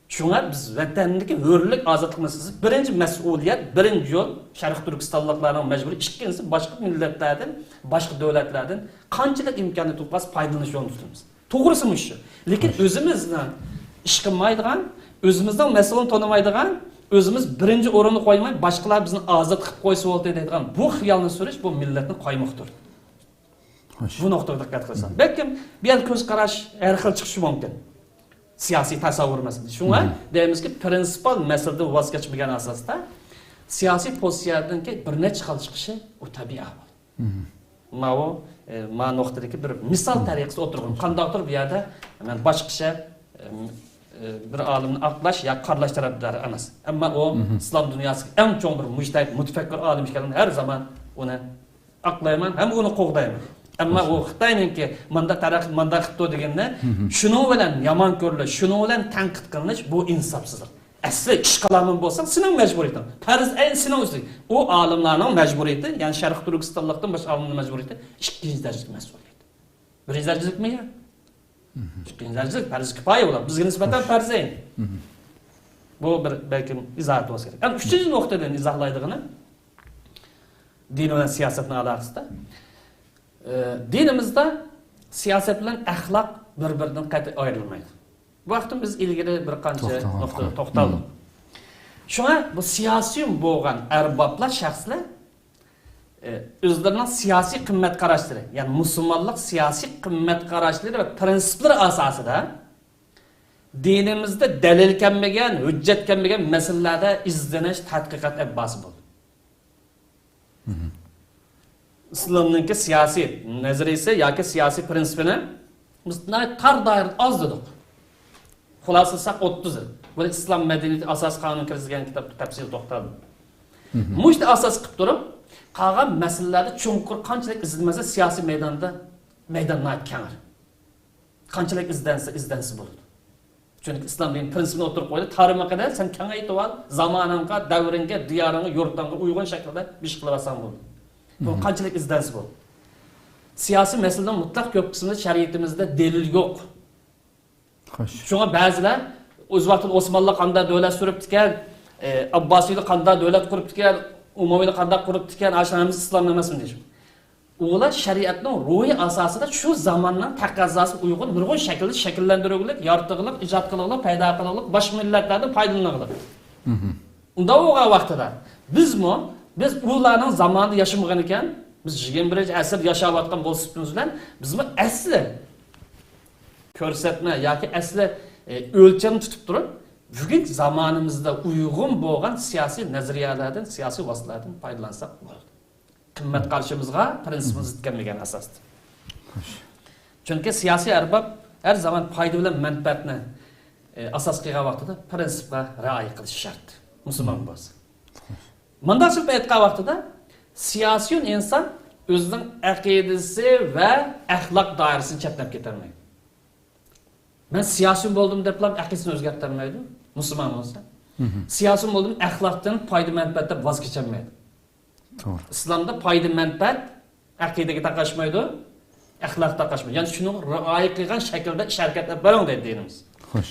شۇڭا بىز ۋەتەندىكى ھۆرلۈك، ئازادلىق مەسىلىسى بىرىنچى مەسئۇلىيەت، بىرىنچى يول شەرقىي تۈركىستانلىقلارنىڭ مەجبۇرىي، ئىككىنچىسى باشقا مىللەتلەردىن، باشقا دۆلەتلەردىن قانچىلىك ئىمكانىيەت تۇتۇپ قالسا پايدىلىنىش يولىنى تۇتىمىز. توغرىسى مۇشۇ. لېكىن ئۆزىمىزنىڭ ئىش قىلمايدىغان، ئۆزىمىزنىڭ مەسىلىنى تونۇمايدىغان، ئۆزىمىز بىرىنچى ئورۇندا قويماي، باشقىلار بىزنى ئازاد قىلىپ قويسا بولدى دەيدىغان بۇ خىيالنى سۈرۈش بۇ مىللەتنى قايمۇقتۇرىدۇ. خوش. بۇ نۇقتىغا دىققەت قىلساق. بەلكىم بۇ يەردە كۆز قاراش ھەر خىل چىقىشى مۇمكىن. سىياسىي تەسەۋۋۇر مەسىلىسى. شۇڭا دەيمىزكى، پرىنسىپال مەسىلىدىن ۋاز كەچمىگەن ئاساستا سىياسىي پوزىتسىيەدىنكى بىر نەچچە خىل چىقىشى ئۇ تەبىئىي ئەھۋال. ماۋۇ، ئە، ما نۇقتىدىكى بىر مىسال تەرىقىسىدە ئوتتۇرىغا قويۇلغان. قانداقتۇر بۇ يەردە مەن باشقىچە، ئە، ئى، بىر ئالىمنى ئاقلاش ياكى قارىلاش تەرەپدارى ئەمەس. ئەمما ئۇ ئىسلام دۇنياسىدىكى ئەڭ چوڭ بىر مۇجتەھىد، مۇتەپەككۇر ئالىم ئىكەنلىكىنى ھەر زامان ئۇنى ئاقلايمەن ھەم ئۇنى قوغدايمەن. ئەمما ئۇ خىتاينىڭكى ماندا تەرەققىي، ماندا قىپتۇ دېگەننى شۇنىڭ بىلەن يامان كۆرۈلۈش، شۇنىڭ بىلەن تەنقىد قىلىنىش، بۇ ئىنساپسىزلىق. ئەسلى ئىش قىلامەن بولساڭ، سېنىڭ مەجبۇرىيىتىڭ. پەرز ئەينى سېنىڭ ئۈستۈڭ. ئۇ ئالىملارنىڭ مەجبۇرىيىتى، يەنى شەرقىي تۈركىستانلىقتىن باشقا ئالىمنىڭ مەجبۇرىيىتى ئىككىنچى دەرىجىلىك مەسئۇلىيەت. بىرىنچى دەرىجىلىكمۇ يا؟ ئىككىنچى دەرىجىلىك پەرز كىپايە بولۇپ، بىزگە نىسبەتەن پەرز ئەين. بۇ بىر بەلكىم ئىزاھات بولسا كېرەك. ئەمدى ئۈچىنچى نۇقتىدىن ئىزاھلايدىغىنىم دىن بىلەن سىياسەتنىڭ ئالاقىسىدا. ئى، دىنىمىزدا سىياسەت بىلەن ئەخلاق بىر-بىرىدىن قەتئىي ئايرىلمايدۇ. بۇ ھەقتە بىز ئىلگىرى بىر قانچە نۇقتىدا توختالدۇق. شۇڭا بۇ سىياسىي بولغان ئەربابلار، شەخسلەر، ئى، ئۆزلىرىنىڭ سىياسىي قىممەت قاراشلىرى، يەنى مۇسۇلمانلىق سىياسىي قىممەت قاراشلىرى ۋە پىرىنسىپلىرى ئاساسىدا دىنىمىزدە دەلىل كەلمىگەن، ھۆججەت كەلمىگەن مەسىلىلەردە ئىزدىنىش، تەتقىقات ئېلىپ بارسا بولىدۇ. ئىسلامنىڭكى سىياسىي نەزەرىيىسى ياكى سىياسىي پىرىنسىپىنى بىز ناھايىتى تار دائىرىدە ئاز دېدۇق. خۇلاسىلىساق ئوتتۇز يىل. بۇنى ئىسلام مەدەنىيىتى ئاساسىي قانۇنى كىرگۈزگەن كىتابتا تەپسىلىي توختالدىم. مۇشۇنى ئاساس قىلىپ تۇرۇپ، قالغان مەسىلىلەردە چوڭقۇر قانچىلىك ئىزدىنمىسە سىياسىي مەيداندا، مەيدان ناھايىتى كەڭ. قانچىلىك ئىزدەنسە، ئىزدەنسە بولىدۇ. چۈنكى ئىسلام دىنى پىرىنسىپنى ئوتتۇرىغا قويدى، تارمىقىنى سەن كېڭەيتىۋال، زامانىڭغا، دەۋرىڭگە، دىيارىڭغا، يۇرتۇڭغا ئۇيغۇن شەكىلدە بىر ئىش قىلىۋالساڭ بولدى. بۇ قانچىلىك ئىزدەنسە بولدى. سىياسىي مەسىلىنىڭ مۇتلەق كۆپ قىسمىدا شەرىئىتىمىزدە دەلىل يوق. شۇڭا بەزىلەر ئۆز ۋاقتىدا ئوسمانلىلار قانداق دۆلەت سۈرۈپتىكەن، ئى، ئابباسىيلار قانداق دۆلەت قۇرۇپتىكەن، ئۇمەۋىيلار قانداق قۇرۇپتىكەن، ئاشۇ ھەممىسى ئىسلامنىڭ ئەمەسمۇ دېيىش. ئۇلار شەرىئەتنىڭ روھى ئاساسىدا شۇ زاماننىڭ تەقەززاسىغا ئۇيغۇن نۇرغۇن شەكىلدە شەكىللەندۈرگۈلۈك، يارىتىغلىق، ئىجاد قىلغلىق، پەيدا قىلغلىق، باشقا مىللەتلەردىن پايدىلانغلىق. ئۇنداق بولغان ۋاقتىدا بىزمۇ، بىز ئۇلارنىڭ زامانىدا ياشىمىغان ئىكەن، بىز يىگىرمە بىرىنچى ئەسىردە ياشاۋاتقان بولۇش سۈپىتىمىز بىلەن بىزمۇ ئەسلى كۆرسەتمە ياكى ئەسلى، ئى، ئۆلچەمنى تۇتۇپ تۇرۇپ، بۈگۈنكى زامانىمىزدا ئۇيغۇن بولغان سىياسىي نەزەرىيەلەردىن، سىياسىي ۋاسىتىلەردىن پايدىلانساق بولىدۇ. قىممەت قارىشىمىزغا پىرىنسىپىمىز زىت كەلمىگەن ئاساستا. چۈنكى سىياسىي ئەرباب ھەر زامان پايدا بىلەن مەنپەئەتنى، ئى، ئاساس قىلغان ۋاقتىدا پىرىنسىپقا رىئايە قىلىشى شەرت. مۇسۇلمان بولسا. مۇنداق قىلىپ ئېيتقان ۋاقتىدا سىياسىيون ئىنسان ئۆزىنىڭ ئەقىدىسى ۋە ئەخلاق دائىرىسىدىن چەتنەپ كېتەلمەيدۇ. مەن سىياسىيون بولدۇم دەپلا ئەقىدىسىنى ئۆزگەرتەلمەيدۇ، مۇسۇلمان بولسا. سىياسىيون بولدۇم، ئەخلاقتىن پايدا مەنپەئەت دەپ ۋاز كېچەلمەيدۇ. توغرا. ئىسلامدا پايدا مەنپەئەت ئەقىدىگە تاقاشمايدۇ، ئەخلاققا تاقاشمايدۇ. يەنى شۇنىڭغا رىئايە قىلغان شەكىلدە ئىش ھەرىكەت ئېلىپ بېرىڭ دەيدۇ دىنىمىز. خوش.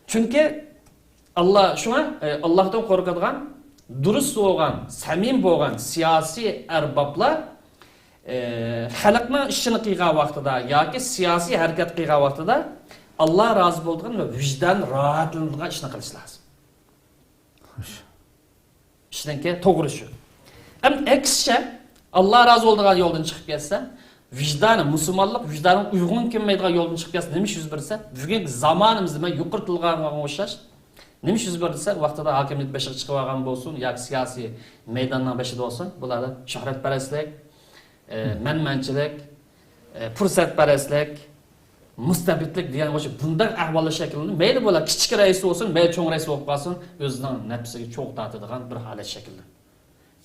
چۈنكى ئاللا، شۇڭا، ئى، ئاللاھتىن قورقىدىغان، دۇرۇس بولغان، سەمىمىي بولغان سىياسىي ئەربابلار، ئى، خەلقنىڭ ئىشىنى قىلغان ۋاقتىدا ياكى سىياسىي ھەرىكەت قىلغان ۋاقتىدا ئاللا رازى بولىدىغان ۋە ۋىجدان راھەتلىنىدىغان ئىشنى قىلىش لازىم. خوش. ئىشنىڭكى توغرىسى شۇ. ئەمدى ئەكسىچە، ئاللا رازى بولىدىغان يولدىن چىقىپ كەتسە، ۋىجدانى، مۇسۇلمانلىق ۋىجدانىغا ئۇيغۇن كەلمەيدىغان يولدىن چىقىپ كەتسە، نېمە ئىش يۈز بەرسە، بۈگۈنكى زامانىمىزدا مەن يۇقىرى تىلغا ئالغانغا ئوخشاش، نېمە ئىش يۈز بەردى دېسە، ۋاقتىدا ھاكىمىيەت بېشىغا چىقىۋالغان بولسۇن ياكى سىياسىي مەيداننىڭ بېشىدا بولسۇن، بۇلاردا شۆھرەتپەرەسلىك، ئى، مەنمەنچىلىك، ئى، پۇرسەتپەرەسلىك، مۇستەبىتلىك دېگەن ئوخشاش بۇنداق ئەھۋاللار شەكىللىنىپ، مەيلى بۇلار كىچىك رەئىس بولسۇن، مەيلى چوڭ رەئىس بولۇپ قالسۇن، ئۆزىنىڭ نەپسىگە چوغ تارتىدىغان بىر ھالەت شەكىللىنىدۇ.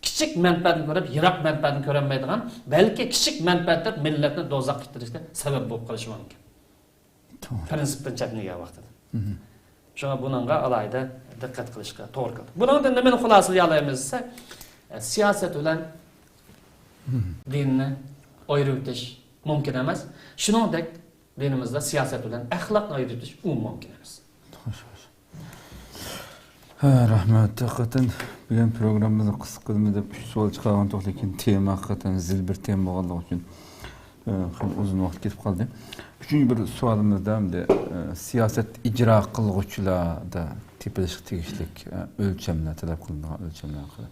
كىچىك مەنپەئەتنى كۆرۈپ، يىراق مەنپەئەتنى كۆرەلمەيدىغان، بەلكى كىچىك مەنپەئەت دەپ مىللەتنى دوزاخقا ئىتتىرىشكە سەۋەب بولۇپ قېلىشى مۇمكىن. توغرا. پىرىنسىپتىن چەتنىگەن ۋاقتىدا. شۇڭا بۇنىڭغا ئالاھىدە دىققەت قىلىشقا توغرا كېلىدۇ. بۇنىڭدىن نېمىنى خۇلاسىلىيالايمىز دېسە، سىياسەت بىلەن دىننى ئايرىۋېتىش مۇمكىن ئەمەس. شۇنىڭدەك دىنىمىزدا سىياسەت بىلەن ئەخلاقنى ئايرىۋېتىش ئۇمۇ مۇمكىن ئەمەس. خوش، خوش. ھە، رەھمەت. ھەقىقەتەن بۈگۈن پروگراممىمىزنى قىسقا قىلىمىز دەپ ئۈچ سوئال چىقارغان ئىدۇق، لېكىن تېما ھەقىقەتەن زىل بىر تېما بولغانلىقى ئۈچۈن، ئە، خېلى ئۇزۇن ۋاقىت كېتىپ قالدى. ئۈچىنچى بىر سوئالىمىزدا ئەمدى، ئە، سىياسەت ئىجرا قىلغۇچىلاردا تېپىلىشقا تېگىشلىك، ئە، ئۆلچەملەر، تەلەپ قىلىنىدىغان ئۆلچەملەر ھەققىدە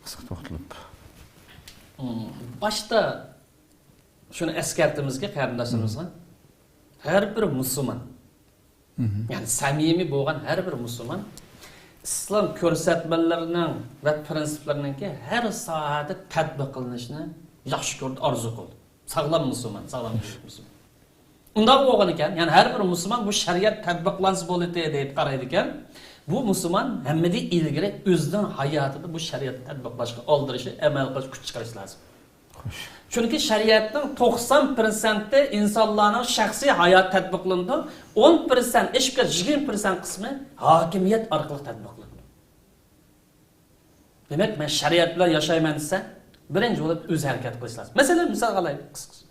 قىسقا توختىلىپ. باشتا شۇنى ئەسكەرتىمىزكى، قېرىنداشلىرىمىزغا، ھەر بىر مۇسۇلمان، يەنى سەمىمىي بولغان ھەر بىر مۇسۇلمان ئىسلام كۆرسەتمىلىرىنىڭ ۋە پىرىنسىپلىرىنىڭكى ھەر ساھەدە تەتبىق قىلىنىشىنى ياخشى كۆرىدۇ، ئارزۇ قىلىدۇ. ساغلام مۇسۇلمان، ساغلام مۇسۇلمان. ئۇنداق بولغان ئىكەن، يەنى ھەر بىر مۇسۇلمان بۇ شەرىئەت تەتبىقلانسا بولىدى دەپ قارايدىكەن. بۇ مۇسۇلمان ھەممىدىن ئىلگىرى ئۆزىنىڭ ھاياتىدا بۇ شەرىئەتنى تەتبىقلاشقا، ئالدىرىشى، ئەمەل قىلىش، كۈچ چىقىرىش لازىم. خوش. چۈنكى شەرىئەتنىڭ توقسان پىرسەنتى ئىنسانلارنىڭ شەخسىي ھاياتى تەتبىقلىنىدۇ، ئون پىرسەنت ئېشىپ كەتسە يىگىرمە پىرسەنت قىسمى ھاكىمىيەت ئارقىلىق تەتبىقلىنىدۇ. دېمەك، مەن شەرىئەت بىلەن ياشايمەن دېسە، بىرىنچى بولۇپ ئۆزى ھەرىكەت قىلىش لازىم. مەسىلەن، مىسالغا ئالايلى، قىسقىچە.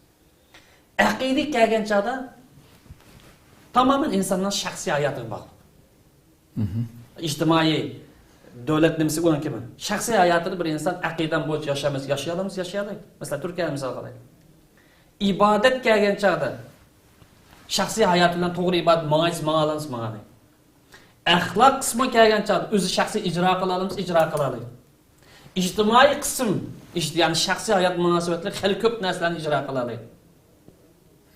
ئەقىدىگە كەلگەن چاغدا تامامەن ئىنساننىڭ شەخسىي ھاياتىغا باغلىق. مھم. ئىجتىمائىي، دۆلەت نېمىسى ئۇنىڭكى بىلەن. شەخسىي ھاياتىدا بىر ئىنسان ئەقىدەم بويىچە ياشايمىز، ياشىيالامسا ياشىيالايدۇ. مەسىلەن، تۈركىيەنى مىسالغا ئالايلى. ئىبادەت كەلگەن چاغدا شەخسىي ھاياتى بىلەن توغرا ئىبادەت ماڭايسىز، ماڭالامسىز، ماڭالايدۇ. ئەخلاق قىسمىغا كەلگەن چاغدا ئۆزى شەخسىي ئىجرا قىلالامسا، ئىجرا قىلالايدۇ. ئىجتىمائىي قىسىم، ئىجت-، يەنى شەخسىي ھايات مۇناسىۋەتلىك خېلى كۆپ نەرسىلەرنى ئىجرا قىلالايدۇ.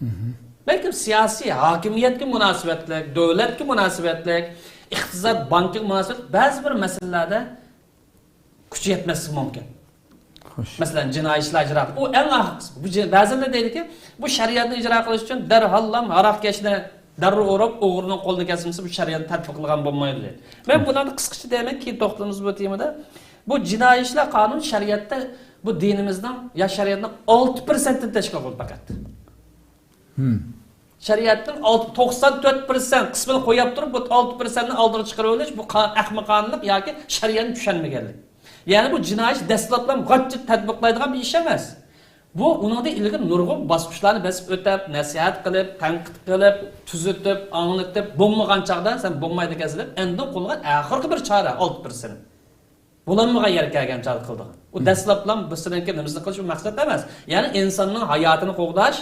مھم. بەلكىم سىياسىي ھاكىمىيەتكە مۇناسىۋەتلىك، دۆلەتكە مۇناسىۋەتلىك، ئىقتىساد بانكىغا مۇناسىۋەتلىك بەزى بىر مەسىلىلەردە كۈچى يەتمەسلىكى مۇمكىن. خوش. مەسىلەن، جىنايى ئىشلار ئىجرا قىلىپ، ئۇ ئەڭ ئاخىرقىسى. بۇ جى-، بەزىلەر دەيدىكى، بۇ شەرىئەتنى ئىجرا قىلىش ئۈچۈن دەرھاللا ھاراق كەشنى دەررۇ ئۇرۇپ، ئوغرىنىڭ قولىنى كەسمىسە، بۇ شەرىئەتنى تەتبىقلىغان بولمايدۇ دەيدۇ. مەن بۇلارنى قىسقىچە دەيمەن، كېيىن توختىلىمىز بۇ تېمىدا. بۇ جىنايى ئىشلار قانۇنى شەرىئەتتە، بۇ دىنىمىزنىڭ يا شەرىئەتنىڭ ئالتە پىرسەنتىنى تەشكىل قىلىدۇ پەقەت. مھم. شەرىئەتنىڭ ئالتە، توقسان تۆت پىرسەنت قىسمىنى قويۇپ تۇرۇپ، بۇ ئالتە پىرسەنتنى ئالدىغا چىقىرىۋېلىش، بۇ قا-، ئەخمىقانىلىق ياكى شەرىئەتنى چۈشەنمىگەنلىك. يەنى بۇ جىنايى ئىش دەسلەپلا غاچچا تەتبىقلايدىغان بىر ئىش ئەمەس. بۇ ئۇنىڭدىن ئىلگىرى نۇرغۇن باسقۇچلارنى بېسىپ ئۆتۈپ، نەسىھەت قىلىپ، تەنقىد قىلىپ، تۈزىتىپ، ئاڭلىتىپ، بولمىغان چاغدا سەن بولمايدىكەنسەن دەپ، ئەندىن قولغا ئاخىرقى بىر چارە، ئالتە پىرسەنت. بولالمىغان يەرگە كەلگەن چاغدا قىلىدىغان. ئۇ مم. دەسلەپلا بۇ سىلىنكى نېمىسىنى قىلىش، ئۇ مەقسەت ئەمەس. يەنى ئىنساننىڭ ھاياتىنى قوغداش،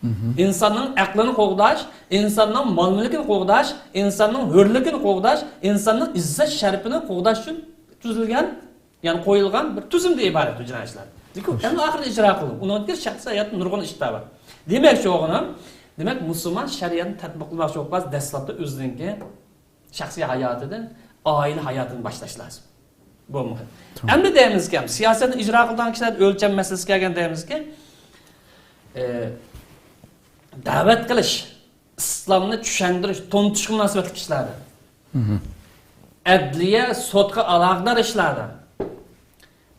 مھم. ئىنساننىڭ ئەقلىنى قوغداش، ئىنساننىڭ مال-مۈلكىنى قوغداش، ئىنساننىڭ ھۆرلۈكىنى قوغداش، ئىنساننىڭ ئىززەت-شەرىپىنى قوغداش ئۈچۈن تۈزۈلگەن، يەنى قويۇلغان بىر تۈزۈمدىن ئىبارەت بۇ جىنايى ئىشلار. لېكىن خوش. ئەڭ ئاخىرىدا ئىجرا قىلىنىدۇ. ئۇنىڭدىن كېيىن شەخسىي ھاياتتا نۇرغۇن ئىشلار بار. دېمەكچى بولغىنىم، دېمەك، مۇسۇلمان شەرىئەتنى تەتبىقلىماقچى بولۇپ قالسا، دەسلەپتە ئۆزىنىڭكى شەخسىي ھاياتىدىن، ئائىلە ھاياتىنى باشلاش لازىم. بولمىغان. تامام. ئەمدى دەيمىزكى، سىياسەتنى ئىجرا قىلىدىغان كىشىلەر ئۆلچەم مەسىلىسىگە كەلگەن دەيمىزكى، ئە، دەۋەت قىلىش، ئىسلامنى چۈشەندۈرۈش، تونۇتۇشقا مۇناسىۋەتلىك ئىشلاردا. مھم. ئەدلىيە، سوتقا ئالاقىدار ئىشلاردا.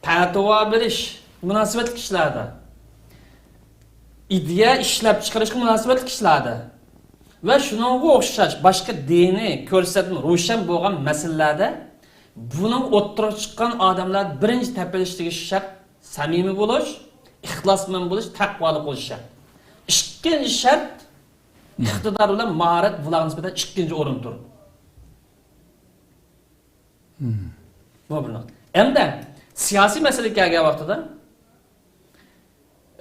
پەتىۋا بېرىش مۇناسىۋەتلىك ئىشلاردا، ئىدىيە ئىشلەپچىقىرىشقا مۇناسىۋەتلىك ئىشلاردا ۋە شۇنىڭغا ئوخشاش باشقا دىنىي كۆرسەتمە روشەن بولغان مەسىلىلەردە بۇنىڭ ئوتتۇرىغا چىققان ئادەملەر بىرىنچى تېپىلىشتىكى شەرت سەمىمىي بولۇش، ئىخلاسمەن بولۇش، تەقۋالىق بولۇش شەرت. ئىككىنچى شەرت، مم. ئىقتىدار بىلەن ماھارەت بۇلارغا نىسبەتەن ئىككىنچى ئورۇندا تۇرىدۇ. مم. بۇ بىر نۇقتا. ئەمدى سىياسىي مەسىلىگە كەلگەن ۋاقتىدا،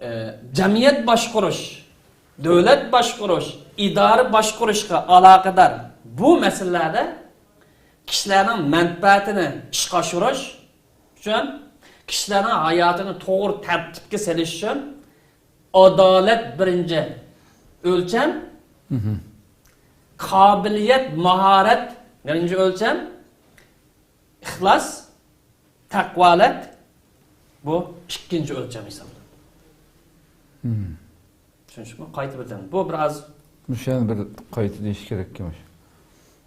ئە، جەمئىيەت باشقۇرۇش، دۆلەت باشقۇرۇش، ئىدارە باشقۇرۇشقا ئالاقىدار بۇ مەسىلىلەردە كىشىلەرنىڭ مەنپەئەتىنى ئىشقا ئاشۇرۇش ئۈچۈن، كىشىلەرنىڭ ھاياتىنى توغرا تەرتىپكە سېلىش ئۈچۈن ئادالەت بىرىنچى ئۆلچەم، مھم. قابىلىيەت، ماھارەت بىرىنچى ئۆلچەم، ئىخلاس، تەقۋالىق بۇ ئىككىنچى ئۆلچەم ھېسابلىنىدۇ. مم. چۈشىنىشلىكمۇ؟ قايتا بىردەم. بۇ بىر ئاز مۇشۇ يەنە بىر قايتا دېيىش كېرەككەن مۇشۇ.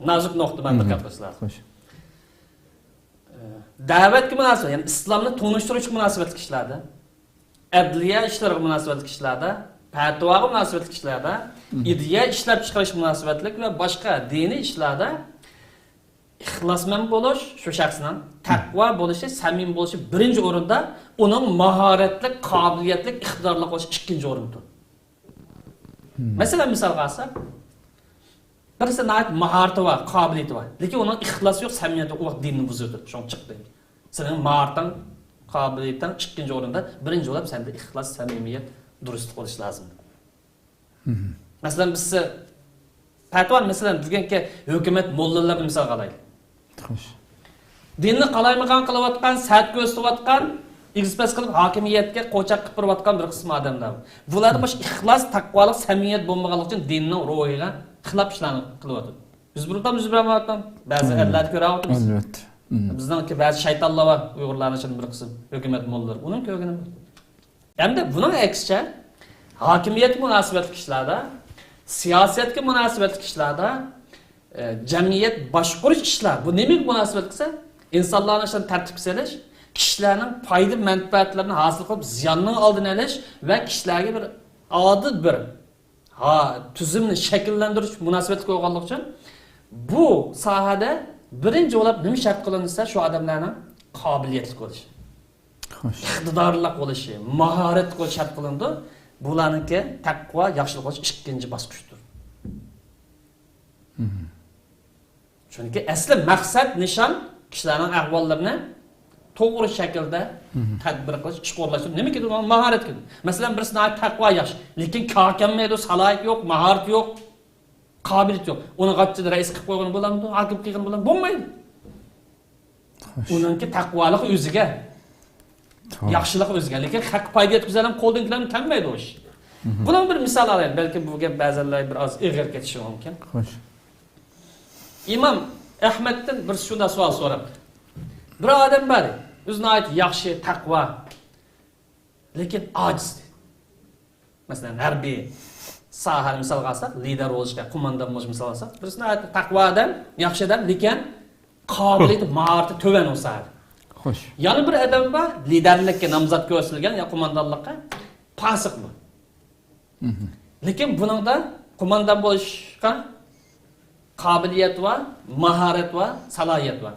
نازۇك نۇقتا، مەن مم. دىققەت قىلىشلار. خوش. دەۋەتكە مۇناسىۋەت، يەنى ئىسلامنى تونۇشتۇرۇشقا مۇناسىۋەتلىك ئىشلاردا، ئەدلىيە ئىشلىرىغا مۇناسىۋەتلىك ئىشلاردا، پەتىۋاغا مۇناسىۋەتلىك ئىشلاردا، مم. ئىدىيە ئىشلەپچىقىرىش مۇناسىۋەتلىك ۋە باشقا دىنىي ئىشلاردا ئىخلاسمەن بولۇش شۇ شەخسنىڭ، تەقۋا بولۇشى، سەمىمىي بولۇشى بىرىنچى ئورۇندا، ئۇنىڭ ماھارەتلىك، قابىلىيەتلىك، ئىقتىدارلىق بولۇشى ئىككىنچى ئورۇندا تۇرىدۇ. مم. مەسىلەن، مىسالغا ئالساق، بىرسى ناھايىتى ماھارىتى بار، قابىلىيىتى بار، لېكىن ئۇنىڭ ئىخلاسى يوق، سەمىمىيىتى يوق، ئۇ ۋاقىت دىننى بۇزۇۋېتىدۇ. شۇڭا چىق دەيدۇ. سېنىڭ ماھارىتىڭ، قابىلىيىتىڭ ئىككىنچى ئورۇندا، بىرىنچى بولۇپ سەندە ئىخلاس، سەمىمىيەت، دۇرۇسلۇق بولۇشى لازىم. مم. مەسىلەن، بىز پەتىۋا، مەسىلەن، بۈگۈنكى ھۆكۈمەت موللىلىرىنى مىسالغا ئالايلى. خوش. دىننى قالايمىقان قىلىۋاتقان، سەت كۆرسىتىۋاتقان، ئېگىز-پەس قىلىپ ھاكىمىيەتكە قوچاق قىلىپ بېرىۋاتقان بىر قىسىم ئادەملەر بار. بۇلاردا مم. مۇشۇ ئىخلاس، تەقۋالىق، سەمىمىيەت بولمىغانلىقى ئۈچۈن دىننىڭ روھىغا خىلاپ ئىشلارنى قىلىۋاتىدۇ. يۈز بېرىپتۇ، يۈز بەرمەيۋاتىدۇ. بەزى مم. ئەرلەردە كۆرۈۋاتىمىز. ئەلۋەتتە. مم. بىزنىڭكى بەزى شەيتانلار بار، ئۇيغۇرلارنىڭ ئىچىدە بىر قىسىم ھۆكۈمەت موللىلىرى. ئۇنىڭ كۆرگىنى بار. ئەمدى بۇنىڭ ئەكسىچە، ھاكىمىيەتكە مۇناسىۋەتلىك ئىشلاردا، سىياسەتكە مۇناسىۋەتلىك ئىشلاردا، ئە، جەمئىيەت باشقۇرۇش ئىشلار، بۇ نېمىگە مۇناسىۋەتلىك دېسە، ئىنسانلارنىڭ ئىشلىرىنى تەرتىپكە سېلىش، كىشىلەرنىڭ پايدا مەنپەئەتلىرىنى ھاسىل قىلىپ، زىياننىڭ ئالدىنى ئېلىش ۋە كىشىلەرگە بىر ئادىل بىر، ھا، تۈزۈمنى شەكىللەندۈرۈش مۇناسىۋەتلىك بولغانلىقى ئۈچۈن، بۇ ساھەدە بىرىنچى بولۇپ نېمە شەرت قىلىنىدۇ دېسە، شۇ ئادەملەرنىڭ قابىلىيەتلىك بولۇشى، خوش، ئىقتىدارلىق بولۇشى، ماھارەتلىك بولۇشى شەرت قىلىنىدۇ. بۇلارنىڭكى تەقۋا، ياخشىلىق بولۇش ئىككىنچى باسقۇچتۇر. مم. چۈنكى ئەسلى مەقسەت، نىشان كىشىلەرنىڭ ئەھۋاللىرىنى توغرا شەكىلدە، مم، تەدبىر قىلىش، ئىشقا ئورۇنلاشتۇرۇش. نېمە كېلىدۇ؟ ماھارەت كېلىدۇ. مەسىلەن، بىرسى ناھايىتى تەقۋا ياخشى، لېكىن كارى كەلمەيدۇ، سالاھىيىتى يوق، ماھارىتى يوق، قابىلىيىتى يوق. ئۇنى غاچچىدا رەئىس قىلىپ قويغىلى بولامدۇ؟ ھاكىم قىلغىلى بولامدۇ؟ بولمايدۇ. خوش. ئۇنىڭكى تەقۋالىقى ئۆزىگە، توغرا، ياخشىلىقى ئۆزىگە. لېكىن خەققە پايدا يەتكۈزەلەم قولدىن كېلەلمەي كەلمەيدۇ ئۇ ئىش. مم. بۇنىڭ بىر مىسال ئالايلى. بەلكىم بۇ گەپ بەزەنلەرگە بىر ئاز ئېغىر كېتىشى مۇمكىن. خوش. ئىمام ئەھمەدتىن بىر شۇنداق سوئال سوراپتۇ. بىر ئادەم بار، ئۆزى ناھايىتى ياخشى، تەقۋا، لېكىن ئاجىز. مەسىلەن، ھەربىي ساھەنى مىسالغا ئالساق، لىدەر بولۇشقا، قوماندان بولۇشنى مىسالغا ئالساق، بىرسى ناھايىتى تەقۋا ئادەم، ياخشى ئادەم، لېكىن قابىلىيىتى، ماھارىتى تۆۋەن ئۇ ساھەدە. خوش. يەنە بىر ئادەم بار، لىدەرلىككە نامزات كۆرسىتىلگەن يا قوماندانلىققا، پاسىق بۇ. مم. لېكىن بۇنىڭدا قوماندان بولۇشقا قابىلىيەت بار، ماھارەت بار، سالاھىيەت بار.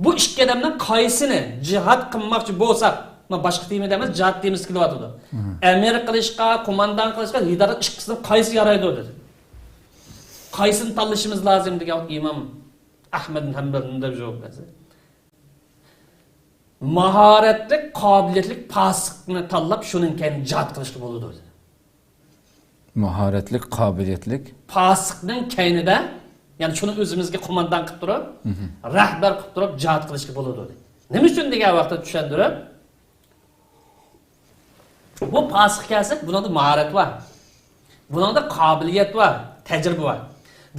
بۇ ئىككى ئادەمنىڭ قايسىنى جىھاد قىلماقچى بولساق، مانا باشقا تېمىدا ئەمەس، جىھاد تېمىسى كېلىۋاتىدۇ. مم. ئەمىر قىلىشقا، قوماندان قىلىشقا، لىدەر قىلىشقا ئىككىسىدىن قايسى يارايدۇ دېدى. قايسىنى تاللىشىمىز لازىم دېگەن ۋاقىت ئىمام ئەھمەد ھەمبەل مۇنداق جاۋاب بەردى. ماھارەتلىك، قابىلىيەتلىك پاسىقنى تاللاپ، شۇنىڭ كەينىدىن جىھاد قىلىشقا بولىدۇ دېدى. ماھارەتلىك، قابىلىيەتلىك. پاسىقنىڭ كەينىدە، يەنى شۇنى ئۆزىمىزگە قوماندان قىلىپ تۇرۇپ، مم، رەھبەر قىلىپ تۇرۇپ جىھاد قىلىشقا بولىدۇ دېدى. نېمە ئۈچۈن دېگەن ۋاقىتتا چۈشەندۈرۈپ، بۇ پاسىق كەلسە، بۇنىڭدا ماھارەت بار. بۇنىڭدا قابىلىيەت بار، تەجرىبە بار.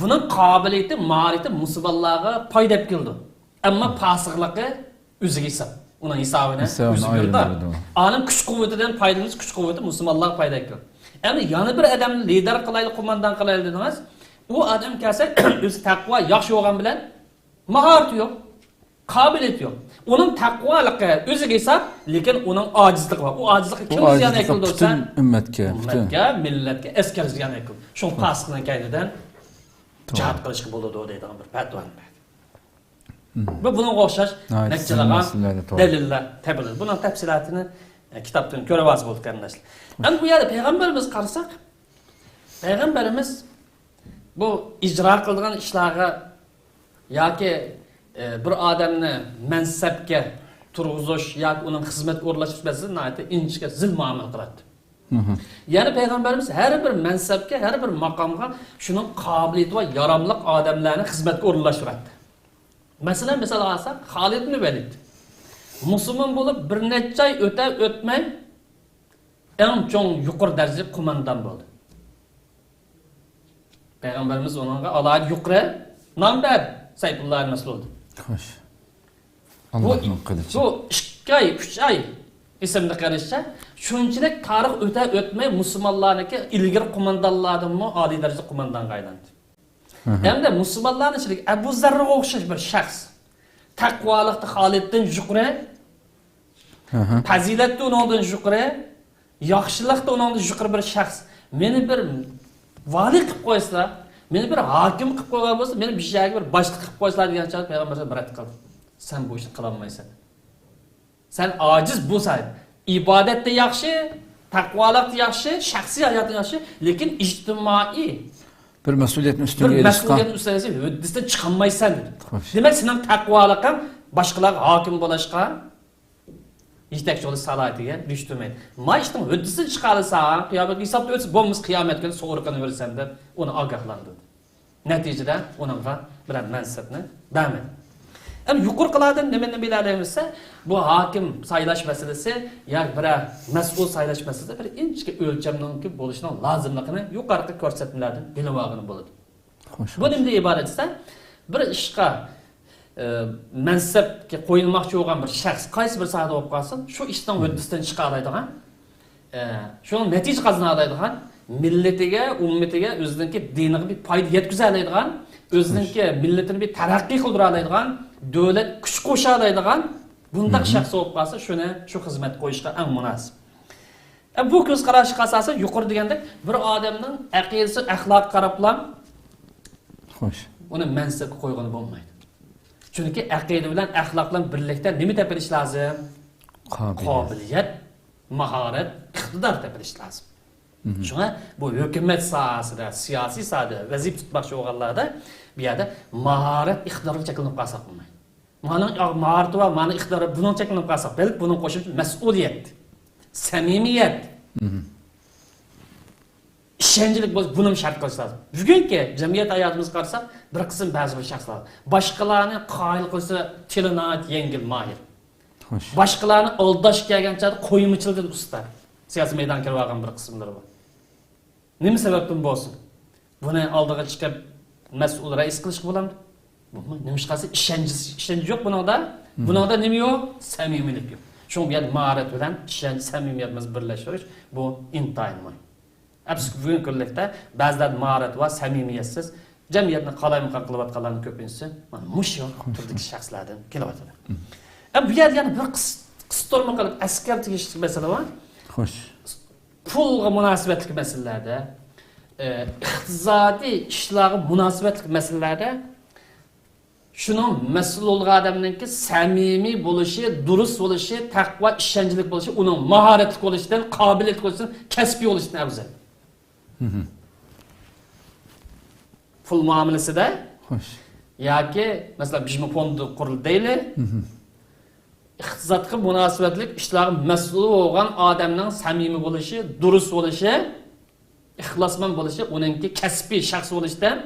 بۇنىڭ قابىلىيىتى، ماھارىتى مۇسۇلمانلارغا پايدا ئېلىپ كېلىدۇ. ئەمما پاسىقلىقى ئۆزىگە ھېساب. ئۇنىڭ ھېسابىنى ئۆزى بېرىدۇ. ئانىڭ كۈچ قۇۋۋىتىدىن پايدىلىنىش، كۈچ قۇۋۋىتى مۇسۇلمانلارغا پايدا ئەكىلىدۇ. ئەمدى يەنە بىر ئادەمنى لىدەر قىلايلى، قوماندان قىلايلى دېدىڭىز. ئۇ ئادەم كەلسە، ئۆزى تەقۋا ياخشى بولغان بىلەن ماھارىتى يوق، قابىلىيىتى يوق. ئۇنىڭ تەقۋالىقى ئۆزىگە ھېساب، لېكىن ئۇنىڭ ئاجىزلىقى بار. ئۇ ئاجىزلىق كىمگە زىيان ئەكىلىدۇ دېسە، ئۈممەتكە، پۈتۈن ئۈممەتكە، مىللەتكە، ئەسكەرگە زىيان ئەكىلىدۇ. شۇڭا پاسىقنىڭ كەينىدىن جىھاد قىلىشقا بولىدۇ دەيدىغان بىر پەتىۋانى بەردى. بۇ بۇنىڭغا ئوخشاش نەچچىلىغان دەلىللەر تېپىلىدۇ. بۇنىڭ تەپسىلاتىنى، ئە، كىتابتىن كۆرۈۋالسا بولىدۇ، قېرىنداشلار. ئەمدى بۇ يەردە پەيغەمبىرىمىزگە قارىساق، پەيغەمبىرىمىز بۇ ئىجرا قىلىدىغان ئىشلارغا ياكى، ئە، بىر ئادەمنى مەنسەپكە تۇرغۇزۇش ياكى ئۇنىڭ خىزمەتكە ئورۇنلاشتۇرۇش مەسىلىسىدە ناھايىتى ئىنچىكە، زىل مۇئامىلە قىلاتتى. يەنى پەيغەمبىرىمىز ھەر بىر مەنسەپكە، ھەر بىر ماقامغا شۇنىڭ قابىلىيىتى بار، ياراملىق ئادەملەرنى خىزمەتكە ئورۇنلاشتۇراتتى. مەسىلەن، مىسالغا ئالساق، خالىد ئىبن ۋەلىد مۇسۇلمان بولۇپ بىر نەچچە ئاي ئۆتە ئۆتمەي، ئەڭ چوڭ يۇقىرى دەرىجىلىك قوماندان بولدى. پەيغەمبىرىمىز ئۇنىڭغا ئالاھىدە يۇقىرى نام بەردى، سەيپۇللاھىل مەسلۇل. خوش. بۇ، ئاللاھنىڭ قىلىچى. بۇ ئىككى ئاي، ئۈچ ئاي، ئېسىمدە قېلىشىچە، شۇنچىلىك تارىخ ئۆتە ئۆتمەي، مۇسۇلمانلارنىڭكى ئىلگىرى قوماندانلاردىنمۇ ئالىي دەرىجىلىك قوماندانغا ئايلاندى. ھەمدە مۇسۇلمانلارنىڭ ئىچىدىكى ئەبۇ زەررىگە ئوخشاش بىر شەخس. تەقۋالىقتا خالىدتىن يۇقىرى، پەزىلەتتە ئۇنىڭدىن يۇقىرى، ياخشىلىقتا ئۇنىڭدىن يۇقىرى بىر شەخس. مېنى بىر ۋالىي قىلىپ قويسىلا، مېنى بىر ھاكىم قىلىپ قويغان بولسا، مېنى بىر يەرگە بىر باشلىق قىلىپ قويسىلا دېگەن چاغدا پەيغەمبەر رەت قىلدى. سەن بۇ ئىشنى قىلالمايسەن. سەن ئاجىز بولساڭ، ئىبادەتتە ياخشى، تەقۋالىقتا ياخشى، شەخسىي ھاياتتا ياخشى، لېكىن ئىجتىمائىي بىر مەسئۇلىيەتنى ئۈستۈڭگە بىر ئېلىشقا، مەسئۇلىيەتنى ئۈستىگە ئېلىشقا ھۆددىسىدىن چىقالمايسەن دېدى. خوش. دېمەك، سېنىڭ تەقۋالىقىڭ باشقىلارغا ھاكىم بولۇشقا، يېتەكچى بولۇش سالاھىيىتىگە يۈرۈشتۈرمەيدۇ. ما ئىشنىڭ ھۆددىسىدىن چىقالىساڭ، قىيامەتكە ھېسابتا ئۆتسە، بولمىسا قىيامەتكۈنى سوغۇرقىنى بېرىسەن دەپ ئۇنى ئاگاھلاندۇردى. نەتىجىدە ئۇنىڭغا بىرەر مەنسەپنى بەرمىدى. ئەمدى يۇقىرىقىلاردىن نېمىنى بىلەلەيمىز دېسە، بۇ ھاكىم سايلاش مەسىلىسى ياكى بىرەر مەسئۇل سايلاش مەسىلىسى بىر ئىنچىكە ئۆلچەمنىڭكى بولۇشىنىڭ لازىملىقىنى يۇقىرىقى كۆرسەتمىلەردىن بىلىۋالغىلى بولىدۇ. خوش. بۇ نېمىدىن ئىبارەت دېسە، بىر ئىشقا، ئە، مەنسەپكە قويۇلماقچى بولغان بىر شەخس قايسى بىر ساھەدە بولۇپ قالسۇن، شۇ ئىشنىڭ ھۆددىسىدىن چىقالايدىغان، ئە، شۇنىڭ نەتىجە قازىنالايدىغان، مىللىتىگە، ئۈممىتىگە، ئۆزىنىڭكى دىنىغا بىر پايدا يەتكۈزەلەيدىغان، ئۆزىنىڭكى مىللىتىنى بىر تەرەققىي قىلدۇرالايدىغان، دۆلەت كۈچ قوشالايدىغان بۇنداق شەخس بولۇپ قالسا، شۇنى شۇ خىزمەت قويۇشقا ئەڭ مۇناسىپ. ئە، بۇ كۆز قاراشقا ئاساسەن يۇقىرىدا دېگەندەك بىر ئادەمنىڭ ئەقىدىسى، ئەخلاقى قاراپلا خوش. ئۇنى مەنسەپكە قويغىلى بولمايدۇ. چۈنكى ئەقىدە بىلەن ئەخلاق بىلەن بىرلىكتە نېمە تېپىلىشى لازىم؟ قابىلىيەت. قابىلىيەت، ماھارەت، ئىقتىدار تېپىلىشى لازىم. شۇڭا بۇ ھۆكۈمەت ساھەسىدە، سىياسىي ساھەدە ۋەزىپە تۇتماقچى بولغانلاردا بۇ يەردە ماھارەت، ئىقتىدارغا چەكلىنىپ قالساق بولمايدۇ. مانىڭ ماھارىتى بار، مانىڭ ئىقتىدارى، بۇنىڭ چەكلىنىپ قالساق، بەلكى بۇنىڭ قوشۇمچە مەسئۇلىيەت، سەمىمىيەت، ئىشەنچلىك بولۇش، بۇنىمۇ شەرت قىلىش لازىم. بۈگۈنكى جەمئىيەت ھاياتىمىزغا قارىساق، بىر قىسىم بەزى بىر شەخسلەر بار. باشقىلارنى قايىل قىلسا تىلى ناھايىتى يەڭگىل، ماھىر. خوش. باشقىلارنى ئالداش كەلگەن چاغدا قويمىچىلىدىن ئۇستا. سىياسىي مەيدانغا كىرىۋالغان بىر قىسىملىرى بار. نېمە سەۋەبتىن بولسۇن، بۇنى ئالدىغا چىقىپ مەسئۇل رەئىس قىلىشقا بولامدۇ؟ بولمايدۇ. نېمىشقا دېسە، ئىشەنچ، ئىشەنچ يوق بۇنىڭدا. بۇنىڭدا نېمە يوق؟ سەمىمىيلىك يوق. شۇڭا بۇ يەردە ماھارەت بىلەن ئىشەنچ، سەمىمىيەتنى بىرلەشتۈرۈش، بۇ ئىنتايىن مۇھىم. ئەپسۇسكى، بۈگۈنكى كۈنلۈكتە بەزىلەردە ماھارەت بار، سەمىمىيەتسىز، جەمئىيەتنى قالايمىقان قىلىۋاتقانلارنىڭ كۆپىنچىسى مانا مۇشۇ تۈردىكى شەخسلەردىن كېلىۋاتىدۇ. ئە، بۇ يەردە يەنە بىر قىس-، قىستۇرما قىلىپ ئەسكەرتىش تېگىشلىك مەسىلە بار. خوش. پۇلغا مۇناسىۋەتلىك مەسىلىلەردە، ئە، ئىقتىسادىي ئىشلارغا مۇناسىۋەتلىك مەسىلىلەردە شۇنىڭ مەسئۇل بولغان ئادەمنىڭكى سەمىمىي بولۇشى، دۇرۇس بولۇشى، تەقۋا، ئىشەنچلىك بولۇشى، ئۇنىڭ ماھارەتلىك بولۇشىدىن، قابىلىيەتلىك بولۇشىدىن، كەسپىي بولۇشىدىن ئەۋزەل. پۇل مۇئامىلىسىدە خوش. ياكى، مەسىلەن، بىژمە فوندى قۇرۇلدى دەيلى. ئىقتىسادقا مۇناسىۋەتلىك ئىشلارغا مەسئۇل بولغان ئادەمنىڭ سەمىمىي بولۇشى، دۇرۇس بولۇشى، ئىخلاسمەن بولۇشى، ئۇنىڭكى كەسپىي شەخس بولۇشىدىن،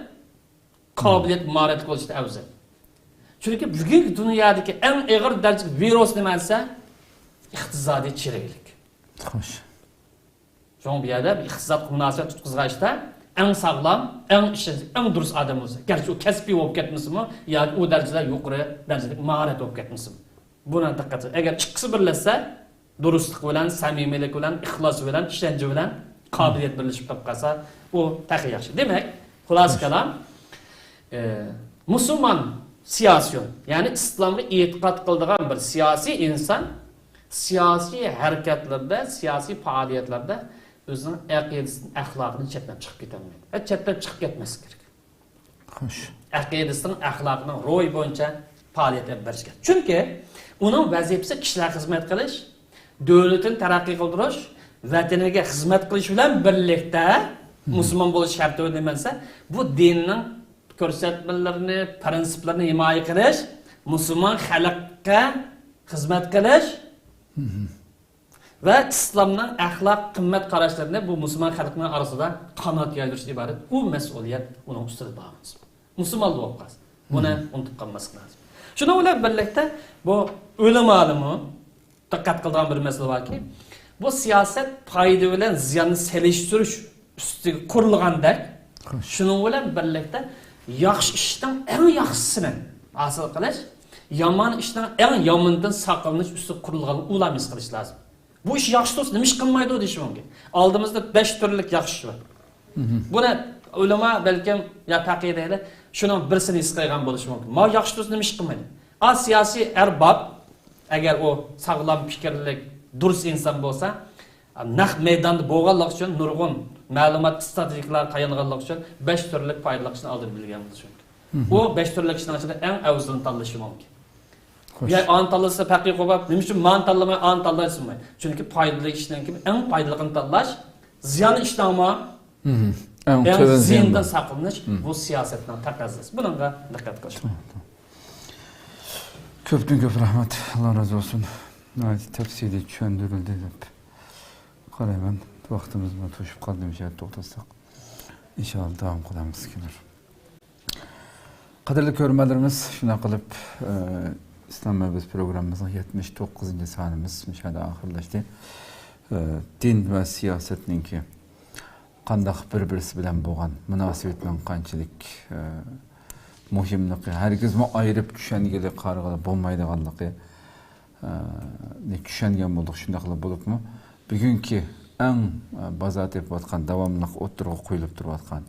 قابىلىيەت، ماھارەتلىك بولۇشىدىن ئەۋزەل. چۈنكى بۈگۈنكى دۇنيادىكى ئەڭ ئېغىر دەرىجىلىك ۋىرۇس نېمە دېسە، ئىقتىسادىي چىرىكلىك. خوش. شۇڭا بۇ يەردە ئىقتىسادقا مۇناسىۋەت تۇتقۇزغان ئىشتا ئەڭ ساغلام، ئەڭ ئىشەنچلىك، ئەڭ دۇرۇس ئادەم بولسا، گەرچە ئۇ كەسپىي بولۇپ كەتمىسىمۇ ياكى ئۇ دەرىجىلەر يۇقىرى دەرىجىلىك ماھارەت بولۇپ كەتمىسىمۇ، بۇنى دىققەت قىلىش. ئەگەر ئىككىسى بىرلەشسە، دۇرۇسلۇق بىلەن، سەمىمىيلىك بىلەن، ئىخلاس بىلەن، ئىشەنچ بىلەن قابىلىيەت بىرلىشىپ قېلىپ قالسا، ئۇ تېخى ياخشى. دېمەك، خۇلاسە كالام، ئى، مۇسۇلمان سىياسىيون، يەنى ئىسلامغا ئېتىقاد قىلىدىغان بىر سىياسىي ئىنسان سىياسىي ھەرىكەتلىرىدە، سىياسىي پائالىيەتلەردە ئۆزىنىڭ ئەقىدىسىدىن، ئەخلاقىدىن چەتنەپ چىقىپ كېتەلمەيدۇ. ھە، چەتنەپ چىقىپ كەتمەسلىك كېرەك. خوش. ئەقىدىسىنىڭ، ئەخلاقىنىڭ روھى بويىچە پائالىيەت ئېلىپ بېرىش كېرەك. چۈنكى ئۇنىڭ ۋەزىپىسى كىشىلەرگە خىزمەت قىلىش، دۆلىتىنى تەرەققىي قىلدۇرۇش، ۋەتىنىگە خىزمەت قىلىش بىلەن بىرلىكتە، مۇسۇلمان بولۇش شەرتى نېمە دېسە، بۇ دىننىڭ كۆرسەتمىلىرىنى، پىرىنسىپلىرىنى ھىمايە قىلىش، مۇسۇلمان خەلققە خىزمەت قىلىش ۋە ئىسلامنىڭ ئەخلاق قىممەت قاراشلىرىنى بۇ مۇسۇلمان خەلقنىڭ ئارىسىدا قانات يايدۇرۇشتىن ئىبارەت. ئۇ مەسئۇلىيەت ئۇنىڭ ئۈستىدە بار. مۇسۇلمان بولۇپ قالسا، بۇنى ئۇنتۇپ قالماسلىق لازىم. شۇنىڭ بىلەن بىرلىكتە، بۇ ئۆلىمالىمۇ دىققەت قىلىدىغان بىر مەسىلە باركى، بۇ سىياسەت پايدا بىلەن زىياننى سېلىشتۇرۇش ئۈستىگە قۇرۇلغاندەك، شۇنىڭ بىلەن بىرلىكتە ياخشى ئىشنىڭ ئەڭ ياخشىسىنى ھاسىل قىلىش، يامان ئىشنىڭ ئەڭ يامىنىدىن ساقلىنىش ئۈستىگە قۇرۇلغانلىقىنى ئۇلار ھېس قىلىش لازىم. بۇ ئىش ياخشى تۇرسا، نېمە ئىش قىلمايدۇ دېيىشى مۇمكىن. ئالدىمىزدا بەش تۈرلۈك ياخشى ئىش بار. بۇنى ئۆلىما بەلكىم يا پەقىھ دەيلى، شۇنىڭ بىرسىنى ھېس قىلغان بولۇشى مۇمكىن. ما ياخشى تۇرسا، نېمە ئىش قىلمايدۇ؟ ئا، سىياسىي ئەرباب، ئەگەر ئۇ ساغلام پىكىرلىك، دۇرۇس ئىنسان بولسا، نەق مەيداندا بولغانلىقى ئۈچۈن، نۇرغۇن مەلۇمات، ئىستاتىستىكىلارغا تايانغانلىقى ئۈچۈن، بەش تۈرلۈك پايدىلىق ئىشنى ئالدىن بىلگەن بولۇشى مۇمكىن. ئۇ بەش تۈرلۈك ئىشنىڭ ئىچىدە ئەڭ ئەۋزىلىنى تاللىشى مۇمكىن. يا ئانى تاللىسا پەقىھ قوباپ، نېمە ئۈچۈن مانى تاللىماي، ئانى تاللايسىز دېمەي. چۈنكى پايدىلىق ئىشنىڭ كىم، ئەڭ پايدىلىقىنى تاللاش، زىيانلىق ئىشنىڭمۇ ئەڭ زىيىنىدىن ساقلىنىش، بۇ سىياسەتنىڭ تەقەززاسى. بۇنىڭغا دىققەت قىلىش. كۆپتىن كۆپ رەھمەت، ئاللا رازى بولسۇن. ناھايىتى تەپسىلىي چۈشەندۈرۈلدى دەپ قارايمەن. ۋاقتىمىزمۇ توشۇپ قالدى، مۇشۇ يەردە توختاتساق. ئىنشائاللا، داۋام قىلارمىز كېلەر. قەدىرلىك كۆرۈرمەنلىرىمىز، شۇنداق قىلىپ، ئە، ئىسلام مەبەس پروگراممىمىزنىڭ يەتمىش توققۇزىنچى سانىمىز مۇشۇ يەردە ئاخىرلاشتى. ئە، دىن ۋە سىياسەتنىڭكى قانداق بىر-بىرسى بىلەن بولغان مۇناسىۋىتىنىڭ قانچىلىك، ئە، مۇھىملىقى، ھەرگىزمۇ ئايرىپ چۈشەنگىلى، قارىغىلى بولمايدىغانلىقى، ئە، نى چۈشەنگەن بولدۇق. شۇنداقلا بولۇپمۇ بۈگۈنكى ئەڭ، ئە، بازار تېپىۋاتقان، داۋاملىق ئوتتۇرىغا قويۇلۇپ تۇرۇۋاتقان،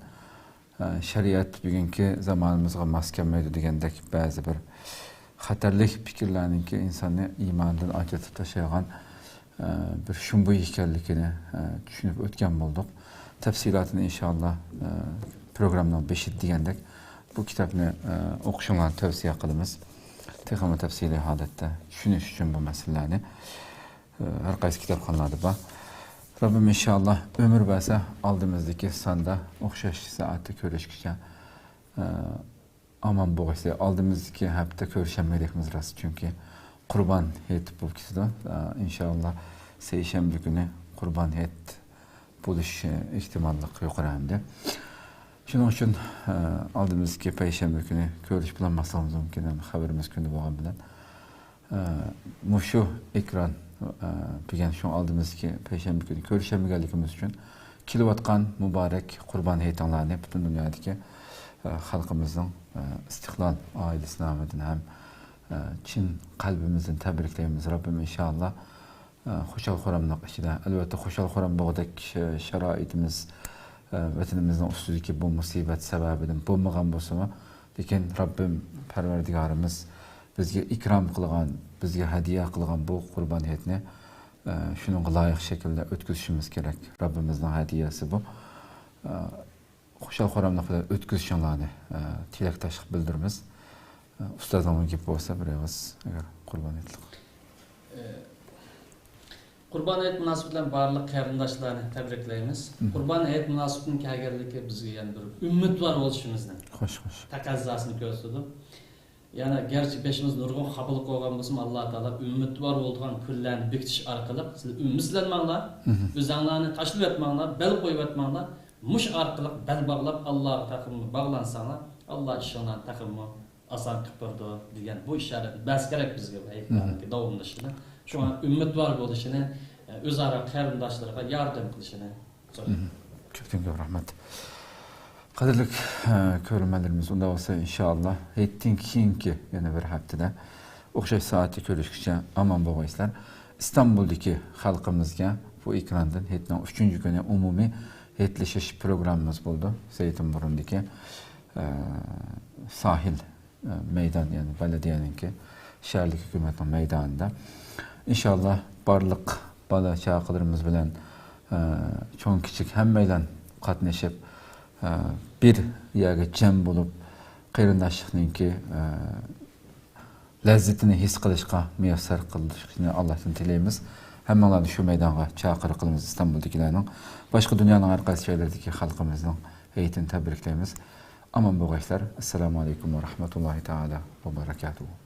ئە، شەرىئەت بۈگۈنكى زامانىمىزغا ماس كەلمەيدۇ دېگەندەك بەزى بىر خەتەرلىك پىكىرلەرنىڭكى ئىنساننى ئىمانىدىن ئاجرىتىپ تاشلايدىغان، ئە، بىر شۇمبۇ ئىكەنلىكىنى، ئە، چۈشىنىپ ئۆتكەن بولدۇق. تەپسىلاتىنى ئىنشاللا، ئە، پروگراممىنىڭ بېشىدا دېگەندەك بۇ كىتابنى، ئە، ئوقۇشۇڭلارنى تەۋسىيە قىلىمىز. تېخىمۇ تەپسىلىي ھالەتتە چۈشىنىش ئۈچۈن بۇ مەسىلىلەرنى، ئە، ھەر قايسى كىتابخانىلاردا بار. رەببىم ئىنشاللا ئۆمۈر بەرسە ئالدىمىزدىكى ساندا ئوخشاش سائەتتە كۆرۈشكىچە، ئە، ئامان بولغايسىلەر. ئالدىمىزدىكى ھەپتە كۆرۈشەلمىگەنلىكىمىز راست، چۈنكى قۇربان ھېيت بولۇپ كېتىدۇ. ئە، ئىنشاللا سەيشەنبە كۈنى قۇربان ھېيت بولۇش، ئە، ئېھتىماللىقى يۇقىرى ئەمدى. شۇنىڭ ئۈچۈن، ئە، ئالدىمىزدىكى پەيشەنبە كۈنى كۆرۈشۈپ بولالماسلىقىمىز مۇمكىن، ھەم خەۋىرىمىز كۈندە بولغان بىلەن. ئە، مۇشۇ ئېكران، ئە، بۈگۈن شۇ ئالدىمىزدىكى پەيشەنبە كۈنى كۆرۈشەلمىگەنلىكىمىز ئۈچۈن كېلىۋاتقان مۇبارەك قۇربان ھېيتىڭلارنى پۈتۈن دۇنيادىكى، ئە، خەلقىمىزنىڭ، ئە، ئىستىقلال ئائىلىسى نامىدىن ھەم، ئە، چىن قەلبىمىزدىن تەبرىكلەيمىز. رەببىم ئىنشاللا، ئە، خۇشال-خۇراملىق ئىچىدە، ئەلۋەتتە، خۇشال-خۇرام بولغۇدەك شارائىتىمىز، ئە، ۋەتىنىمىزنىڭ ئۈستىدىكى بۇ مۇسىبەت سەۋەبىدىن بولمىغان بولسىمۇ، لېكىن رەببىم پەرۋەردىگارىمىز بىزگە ئىكرام قىلغان، بىزگە ھەدىيە قىلغان بۇ قۇربان ھېيتنى، ئە، شۇنىڭغا لايىق شەكىلدە ئۆتكۈزۈشىمىز كېرەك. رەببىمىزنىڭ ھەدىيەسى بۇ. ئە، خۇشال-خۇراملىق بىلەن ئۆتكۈزۈشۈڭلارنى، ئە، تىلەكداشلىق بىلدۈرىمىز. ئە، ئۇستازنىڭمۇ گېپى بولسا بىر ئېغىز، ئەگەر قۇربان ھېيتلىق. ئە، قۇربان ھېيت مۇناسىۋىتى بىلەن بارلىق قېرىنداشلارنى تەبرىكلەيمىز. مم. قۇربان ھېيت مۇناسىۋىتىدىن كەلگەنلىكى بىزگە يەنە بىر ئۈمىدۋار بولۇشىمىزنى، خوش، خوش. تەقەززاسىنى كۆرسىتىدۇ. يەنە گەرچە بېشىمىز نۇرغۇن خاپىلىق بولغان بولسىمۇ، ئاللا تائالا ئۈمىدۋار بولىدىغان كۈنلەرنى بېكىتىش ئارقىلىق سىلەر ئۈمىدسىزلەنمەڭلار، مم. ئۆزەڭلارنى تاشلىۋەتمەڭلار، بەل قويۇۋەتمەڭلار. مۇشۇ ئارقىلىق بەل باغلاپ، ئاللاغا تېخىمۇ باغلانساڭلار، ئاللا ئىشىڭلارنى تېخىمۇ ئاسان قىلىپ بېرىدۇ دېگەن بۇ ئىشارەتنى بەرسە كېرەك بىزگە ھېيتلارنىڭكى داۋاملىشىشىنى. شۇڭا ئۈمىدۋار بولۇشىنى، ئۆزئارا قېرىنداشلىرىغا ياردەم قىلىشىنى سورايمەن. مم. كۆپتىن كۆپ رەھمەت. قەدىرلىك، ئە، كۆرۈرمەنلىرىمىز، ئۇنداق بولسا ئىنشائاللا ھېيتتىن كېيىنكى يەنە بىر ھەپتىدە ئوخشاش سائەتتە كۆرۈشكىچە ئامان بولغايسىلەر. ئىستانبۇلدىكى خەلقىمىزگە بۇ ئېكراندىن ھېيتنىڭ ئۈچىنچى كۈنى ئومۇمىي ھېيتلىشىش پروگراممىمىز بولىدۇ. زەيتىنبۇرۇندىكى، ئە، ساھىل، ئە، مەيدان، يەنى بەلەدىيەنىڭكى شەھەرلىك ھۆكۈمەتنىڭ مەيدانىدا. ئىنشاللا بارلىق بالا چاقىلىرىمىز بىلەن، ئە، چوڭ كىچىك ھەممەيلەن قاتنىشىپ، ئە، بىر يەرگە جەم بولۇپ، قېرىنداشلىقنىڭكى، ئە، لەززىتىنى ھېس قىلىشقا مۇيەسسەر قىلىشىنى ئاللاھتىن تىلەيمىز. ھەممىڭلارنى شۇ مەيدانغا چاقىرىق قىلىمىز، ئىستانبۇلدىكىلەرنىڭ، باشقا دۇنيانىڭ ھەر قايسى جايلىرىدىكى خەلقىمىزنىڭ ھېيتىنى تەبرىكلەيمىز. ئامان بولغايسىلەر. ئەسسالامۇ ئەلەيكۇم ۋە رەھمەتۇللاھى تائالا ۋە بەرەكاتۇھۇ.